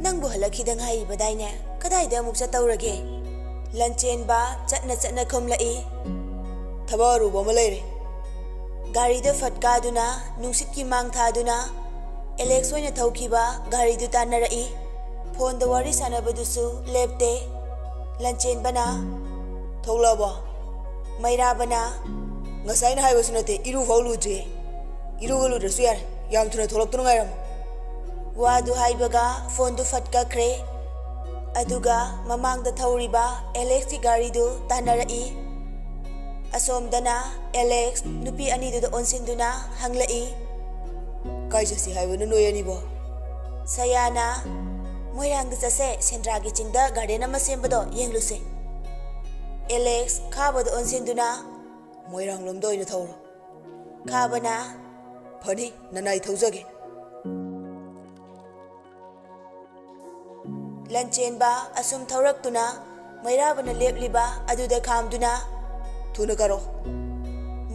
ꯅꯪꯕꯨ ꯍꯜꯂꯛꯈꯤꯗ ꯉꯥꯏꯔꯤꯕꯗꯥꯏꯅꯦ?" "ꯀꯗꯥꯏꯗ ꯑꯃꯨꯛ ꯆꯠꯇꯧꯔꯒꯦ?" ꯂꯟꯆꯦꯟꯕ ꯆꯠꯅ ꯆꯠꯅ ꯈꯨꯝꯂꯛꯏ꯫ "ꯊꯕꯛ ꯑꯔꯨꯕ ꯑꯃ ꯂꯩꯔꯦ꯫" ꯒꯥꯔꯤꯗ ꯐꯠ ꯀꯥꯗꯨꯅ ꯅꯨꯡꯁꯤꯠꯀꯤ ꯃꯥꯡ ꯊꯥꯗꯨꯅ ꯑꯦꯂꯦꯛꯁ ꯍꯣꯏꯅ ꯊꯧꯈꯤꯕ ꯒꯥꯔꯤꯗꯨ ꯇꯥꯟꯅꯔꯛꯏ꯫ ꯐꯣꯟꯗ ꯋꯥꯔꯤ ꯁꯥꯟꯅꯕꯗꯨꯁꯨ ꯂꯦꯞꯇꯦ꯫ ꯂꯟꯆꯦꯟꯕꯅ, "ꯊꯣꯛꯂꯛꯑꯕꯣ?" ꯃꯩꯔꯥꯕꯅ, "ꯉꯁꯥꯏꯅ ꯍꯥꯏꯕꯁꯨ ꯅꯠꯇꯦ, ꯏꯔꯨ ꯐꯥꯎ ꯂꯨꯗ꯭ꯔꯤꯌꯦ꯫" "ꯏꯔꯨꯒ ꯂꯨꯗ꯭ꯔꯁꯨ ꯌꯥꯔꯦ, ꯌꯥꯝ ꯊꯨꯅ ꯊꯣꯛꯂꯛꯇꯨꯅ ꯉꯥꯏꯔꯝꯃꯨ꯫" ꯋꯥꯗꯨ ꯍꯥꯏꯕꯒ ꯐꯣꯟꯗꯨ ꯐꯠ ꯀꯛꯈ꯭ꯔꯦ꯫ ꯑꯗꯨꯒ ꯃꯃꯥꯡꯗ ꯊꯧꯔꯤꯕ ꯑꯦꯂꯦꯛꯁꯀꯤ ꯒꯥꯔꯤꯗꯨ ꯇꯥꯟꯅꯔꯛꯏ꯫ ꯑꯁꯣꯝꯗꯅ ꯑꯦꯂꯦꯛꯁ ꯅꯨꯄꯤ ꯑꯅꯤꯗꯨꯗ ꯑꯣꯟꯁꯤꯟꯗꯨꯅ ꯍꯪꯂꯛꯏ, "ꯀꯥꯏ ꯆꯠꯁꯤ ꯍꯥꯏꯕꯅꯣ ꯅꯣꯏ ꯑꯅꯤꯕꯣ?" ꯁꯌꯥꯅ, "ꯃꯣꯏꯔꯥꯡꯗ ꯆꯠꯁꯦ, ꯁꯦꯟꯗ꯭ꯔꯥꯒꯤ ꯆꯤꯡꯗ ꯒꯥꯔꯗꯦꯟ ꯑꯃ ꯁꯦꯝꯕꯗꯣ ꯌꯦꯡꯂꯨꯁꯦ꯫" ꯑꯦꯂꯦꯛꯁ ꯈꯥꯕꯗ ꯑꯣꯟꯁꯤꯟꯗꯨꯅ, "ꯃꯣꯏꯔꯥꯡꯂꯣꯝꯗ ꯑꯣꯏꯅ ꯊꯧꯔꯣ꯫" ꯈꯥꯕꯅ, "ꯐꯅꯤ, ꯅꯅꯥꯏ ꯊꯧꯖꯒꯦ꯫" ꯂꯟꯆꯦꯟꯕ ꯑꯁꯨꯝ ꯊꯧꯔꯛꯇꯨꯅ ꯃꯩꯔꯥꯕꯅ ꯂꯦꯞꯂꯤꯕ ꯑꯗꯨꯗ ꯈꯥꯝꯗꯨꯅ, "ꯊꯨꯅ ꯀꯥꯔꯣ꯫"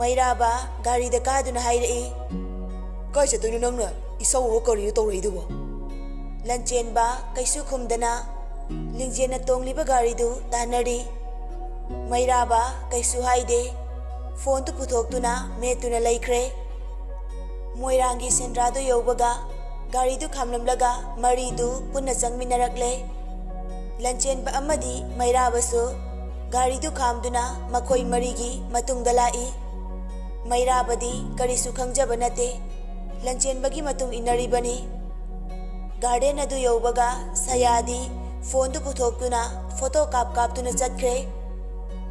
ꯃꯩꯔꯥꯕ ꯒꯥꯔꯤꯗ ꯀꯥꯗꯨꯅ ꯍꯥꯏꯔꯛꯏ, "ꯀꯥꯏ ꯆꯠꯇꯣꯏꯅꯣ ꯅꯪꯅ? ꯏꯁꯧꯔꯣ ꯀꯔꯤꯅꯣ ꯇꯧꯔꯛꯏꯗꯨꯕꯣ?" ꯂꯟꯆꯦꯟꯕ ꯀꯩꯁꯨ ꯈꯨꯝꯗꯅ ꯂꯤꯡꯖꯦꯜꯅ ꯇꯣꯡꯂꯤꯕ ꯒꯥꯔꯤꯗꯨ ꯇꯥꯟꯅꯔꯤ꯫ ꯃꯩꯔꯥꯕ ꯀꯩꯁꯨ ꯍꯥꯏꯗꯦ꯫ ꯐꯣꯟꯗꯨ ꯄꯨꯊꯣꯛꯇꯨꯅ ꯃꯦꯠꯇꯨꯅ ꯂꯩꯈ꯭ꯔꯦ꯫ ꯃꯣꯏꯔꯥꯡꯒꯤ ꯁꯦꯟꯗ꯭ꯔꯥꯗꯨ ꯌꯧꯕꯒ ꯒꯥꯔꯤꯗꯨ ꯈꯥꯝꯂꯝꯂꯒ ꯃꯔꯤꯗꯨ ꯄꯨꯟꯅ ꯆꯪꯃꯤꯟꯅꯔꯛꯂꯦ꯫ ꯂꯟꯆꯦꯟꯕ ꯑꯃꯗꯤ ꯃꯩꯔꯥꯕꯁꯨ ꯒꯥꯔꯤꯗꯨ ꯈꯥꯝꯗꯨꯅ ꯃꯈꯣꯏ ꯃꯔꯤꯒꯤ ꯃꯇꯨꯡꯗ ꯂꯥꯛꯏ꯫ ꯃꯩꯔꯥꯕꯗꯤ ꯀꯔꯤꯁꯨ ꯈꯪꯖꯕ ꯅꯠꯇꯦ꯫ ꯂꯟꯆꯦꯟꯕꯒꯤ ꯃꯇꯨꯡ ꯏꯟꯅꯔꯤꯕꯅꯤ꯫ ꯒꯥꯔꯗꯦꯟ ꯑꯗꯨ ꯌꯧꯕꯒ ꯁꯌꯥꯗꯤ ꯐꯣꯟꯗꯨ ꯄꯨꯊꯣꯛꯇꯨꯅ ꯐꯣꯇꯣ ꯀꯥꯞ ꯀꯥꯞꯇꯨꯅ ꯆꯠꯈ꯭ꯔꯦ꯫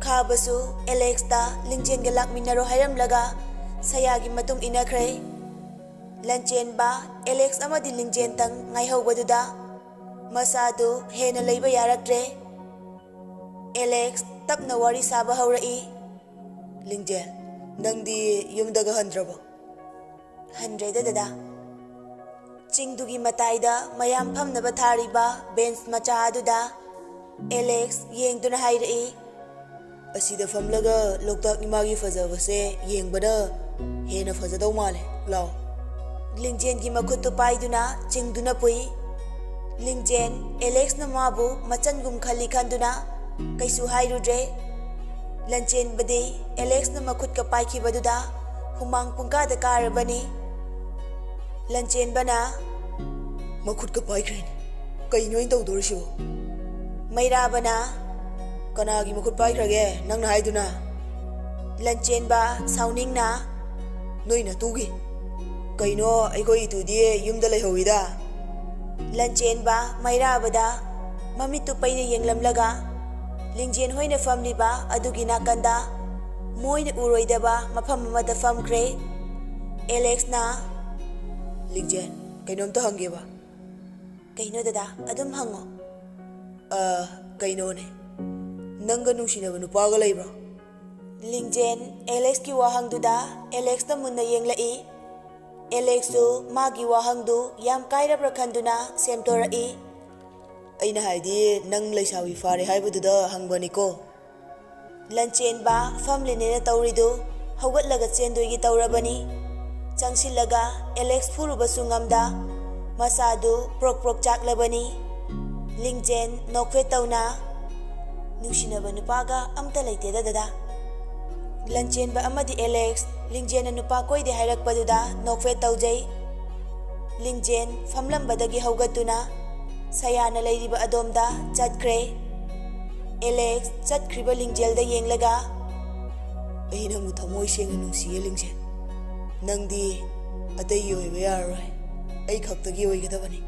ꯈꯥꯕꯁꯨ ꯑꯦꯂꯦꯛꯁꯇ ꯂꯤꯡꯖꯦꯜꯒ ꯂꯥꯛꯃꯤꯟꯅꯔꯣ ꯍꯥꯏꯔꯝꯂꯒ ꯁꯌꯥꯒꯤ ꯃꯇꯨꯡ ꯏꯟꯅꯈ꯭ꯔꯦ꯫ ꯂꯟꯆꯦꯟꯕ, ꯑꯦꯂꯦꯛꯁ ꯑꯃꯗꯤ ꯂꯤꯡꯖꯦꯜꯇꯪ ꯉꯥꯏꯍꯧꯕꯗꯨꯗ ꯃꯁꯥꯗꯨ ꯍꯦꯟꯅ ꯂꯩꯕ ꯌꯥꯔꯛꯇ꯭ꯔꯦ꯫ ꯑꯦꯂꯦꯛꯁ ꯇꯞꯅ ꯋꯥꯔꯤ ꯁꯥꯕ ꯍꯧꯔꯛꯏ꯫ "ꯂꯤꯡꯖꯦꯜ, ꯅꯪꯗꯤ ꯌꯨꯝꯗꯒ ꯍꯟꯗ꯭ꯔꯕꯣ?" "ꯍꯟꯗ꯭ꯔꯦꯗ, ꯗꯗꯥ꯫" ꯆꯤꯡꯗꯨꯒꯤ ꯃꯇꯥꯏꯗ ꯃꯌꯥꯝ ꯐꯝꯅꯕ ꯊꯥꯔꯤꯕ ꯕꯦꯟꯁ ꯃꯆꯥ ꯑꯗꯨꯗ ꯑꯦꯂꯦꯛꯁ ꯌꯦꯡꯗꯨꯅ ꯍꯥꯏꯔꯛꯏ, "ꯑꯁꯤꯗ ꯐꯝꯂꯒ ꯂꯣꯛꯇꯥꯛ ꯏꯃꯥꯒꯤ ꯐꯖꯕꯁꯦ ꯌꯦꯡꯕꯅ ꯍꯦꯟꯅ ꯐꯖꯗꯧ ꯃꯥꯜꯂꯦ꯫ ꯂꯥꯎ꯫" ꯂꯤꯡꯖꯦꯜꯒꯤ ꯃꯈꯨꯠꯇꯨ ꯄꯥꯏꯗꯨꯅ ꯆꯤꯡꯗꯨꯅ ꯄꯨꯏ꯫ ꯂꯤꯡꯖꯦꯟ ꯑꯦꯂꯦꯛꯁꯅ ꯃꯥꯕꯨ ꯃꯆꯟꯒꯨꯝ ꯈꯜꯂꯤ ꯈꯟꯗꯨꯅ ꯀꯩꯁꯨ ꯍꯥꯏꯔꯨꯗ꯭ꯔꯦ꯫ ꯂꯟꯆꯦꯟꯕꯗꯤ ꯑꯦꯂꯦꯛꯁꯅ ꯃꯈꯨꯠꯀ ꯄꯥꯏꯈꯤꯕꯗꯨꯗ ꯍꯨꯃꯥꯡ ꯄꯨꯡꯀꯥꯗ ꯀꯥꯔꯕꯅꯤ꯫ ꯂꯟꯆꯦꯟꯕꯅ, "ꯃꯈꯨꯠꯀ ꯄꯥꯏꯈ꯭ꯔꯦꯅꯦ, ꯀꯩꯅꯣ ꯑꯩꯅ ꯇꯧꯗꯣꯔꯤꯁꯤꯕꯣ?" ꯃꯩꯔꯥꯕꯅ, "ꯀꯅꯥꯒꯤ ꯃꯈꯨꯠ ꯄꯥꯏꯈ꯭ꯔꯒꯦ ꯅꯪꯅ ꯍꯥꯏꯗꯨꯅ?" ꯂꯟꯆꯦꯟꯕ ꯁꯥꯎꯅꯤꯡꯅ, "ꯅꯣꯏ ꯅꯇꯨꯒꯤ꯫ ꯀꯩꯅꯣ, ꯑꯩꯈꯣꯏ ꯏꯇꯨꯗꯤ ꯌꯨꯝꯗ ꯂꯩꯍꯧꯋꯤꯗ?" ꯂꯟꯆꯦꯟꯕ ꯃꯩꯔꯥꯕꯗ ꯃꯃꯤꯠꯇꯨ ꯄꯩꯅ ꯌꯦꯡꯂꯝꯂꯒ, ꯂꯤꯡꯖꯦꯟ ꯍꯣꯏꯅ ꯐꯝꯂꯤꯕ ꯑꯗꯨꯒꯤ ꯅꯥꯀꯟꯗ ꯃꯣꯏꯅ ꯎꯔꯣꯏꯗꯕ ꯃꯐꯝ ꯑꯃꯗ ꯐꯝꯈ꯭ꯔꯦ꯫ ꯑꯦꯂꯦꯛꯁꯅ, "ꯂꯤꯡꯖꯦꯟ, ꯀꯩꯅꯣꯝꯇ ꯍꯪꯒꯦꯕ?" "ꯀꯩꯅꯣ ꯗꯗꯥ, ꯑꯗꯨꯝ ꯍꯪꯉꯣ꯫" "ꯑ, ꯀꯩꯅꯣꯅꯦ, ꯅꯪꯒ ꯅꯨꯡꯁꯤꯅꯕ ꯅꯨꯄꯥꯒ ꯂꯩꯕ꯭ꯔꯣ?" ꯂꯤꯡꯖꯦꯟ ꯑꯦꯂꯦꯛꯁꯀꯤ ꯋꯥꯍꯪꯗꯨꯗ ꯑꯦꯂꯦꯛꯁꯅ ꯃꯨꯟꯅ ꯌꯦꯡꯂꯛꯏ꯫ ꯑꯦꯂꯦꯛꯁꯁꯨ ꯃꯥꯒꯤ ꯋꯥꯍꯪꯗꯨ ꯌꯥꯝ ꯀꯥꯏꯔꯕ꯭ꯔꯥ ꯈꯟꯗꯨꯅ ꯁꯦꯝꯗꯣꯔꯛꯏ꯫ "ꯑꯩꯅ ꯍꯥꯏꯗꯤ, ꯅꯪ ꯂꯩꯁꯥꯕꯤ ꯐꯥꯔꯦ ꯍꯥꯏꯕꯗꯨꯗ ꯍꯪꯕꯅꯤꯀꯣ꯫" ꯂꯟꯆꯦꯟꯕ ꯐꯝꯂꯤꯅꯦꯅ ꯇꯧꯔꯤꯗꯨ ꯍꯧꯒꯠꯂꯒ ꯆꯦꯟꯗꯣꯏꯒꯤ ꯇꯧꯔꯕꯅꯤ꯫ ꯆꯪꯁꯤꯜꯂꯒ ꯑꯦꯂꯦꯛꯁ ꯐꯨꯔꯨꯕꯁꯨ ꯉꯝꯗ ꯃꯁꯥꯗꯨ ꯄ꯭ꯔꯣꯛ ꯄ꯭ꯔꯣꯛ ꯆꯥꯛꯂꯕꯅꯤ꯫ ꯂꯤꯡꯖꯦꯟ ꯅꯣꯛꯐꯦꯠ ꯇꯧꯅ, "ꯅꯨꯡꯁꯤꯅꯕ ꯅꯨꯄꯥꯒ ꯑꯝꯇ ꯂꯩꯇꯦꯗ ꯗꯗꯥ꯫" ꯂꯟꯆꯦꯟꯕ ꯑꯃꯗꯤ ꯑꯦꯂꯦꯛꯁ ꯂꯤꯡꯖꯦꯟꯅ ꯅꯨꯄꯥ ꯀꯣꯏꯗꯦ ꯍꯥꯏꯔꯛꯄꯗꯨꯗ ꯅꯣꯛꯐꯦꯠ ꯇꯧꯖꯩ꯫ ꯂꯤꯡꯖꯦꯟ ꯐꯝꯂꯝꯕꯗꯒꯤ ꯍꯧꯒꯠꯇꯨꯅ ꯁꯌꯥꯅ ꯂꯩꯔꯤꯕ ꯑꯗꯣꯝꯗ ꯆꯠꯈ꯭ꯔꯦ꯫ ꯑꯦꯂꯦꯛꯁ ꯆꯠꯈ꯭ꯔꯤꯕ ꯂꯤꯡꯖꯦꯜꯗ ꯌꯦꯡꯂꯒ, "ꯑꯩ ꯅꯪꯕꯨ ꯊꯃꯣꯏ ꯁꯦꯡꯅ ꯅꯨꯡꯁꯤꯌꯦ, ꯂꯤꯡꯖꯦꯜ꯫ ꯅꯪꯗꯤ ꯑꯇꯩꯒꯤ ꯑꯣꯏꯕ ꯌꯥꯔꯔꯣꯏ, ꯑꯩ ꯈꯛꯇꯒꯤ ꯑꯣꯏꯒꯗꯕꯅꯤ꯫"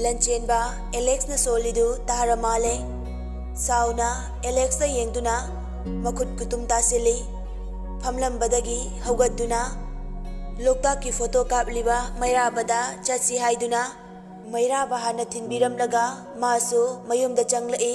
ꯂꯟꯆꯦꯟꯕ ꯑꯦꯂꯦꯛꯁꯅ ꯁꯣꯜꯂꯤꯗꯨ ꯇꯥꯔ ꯃꯥꯜꯂꯦ꯫ ꯁꯥꯎꯅ ꯑꯦꯂꯦꯛꯁꯇ ꯌꯦꯡꯗꯨꯅ ꯃꯈꯨꯠ ꯀꯨꯇꯨꯝ ꯇꯥꯁꯤꯜꯂꯤ꯫ ꯐꯝꯂꯝꯕꯗꯒꯤ ꯍꯧꯒꯠꯇꯨꯅ ꯂꯣꯛꯇꯥꯛꯀꯤ ꯐꯣꯇꯣ ꯀꯥꯞꯂꯤꯕ ꯃꯩꯔꯥꯕꯗ ꯆꯠꯁꯤ ꯍꯥꯏꯗꯨꯅ ꯃꯩꯔꯥꯕ ꯍꯥꯟꯅ ꯊꯤꯟꯕꯤꯔꯝꯂꯒ ꯃꯥꯁꯨ ꯃꯌꯨꯝꯗ ꯆꯪꯂꯛꯏ꯫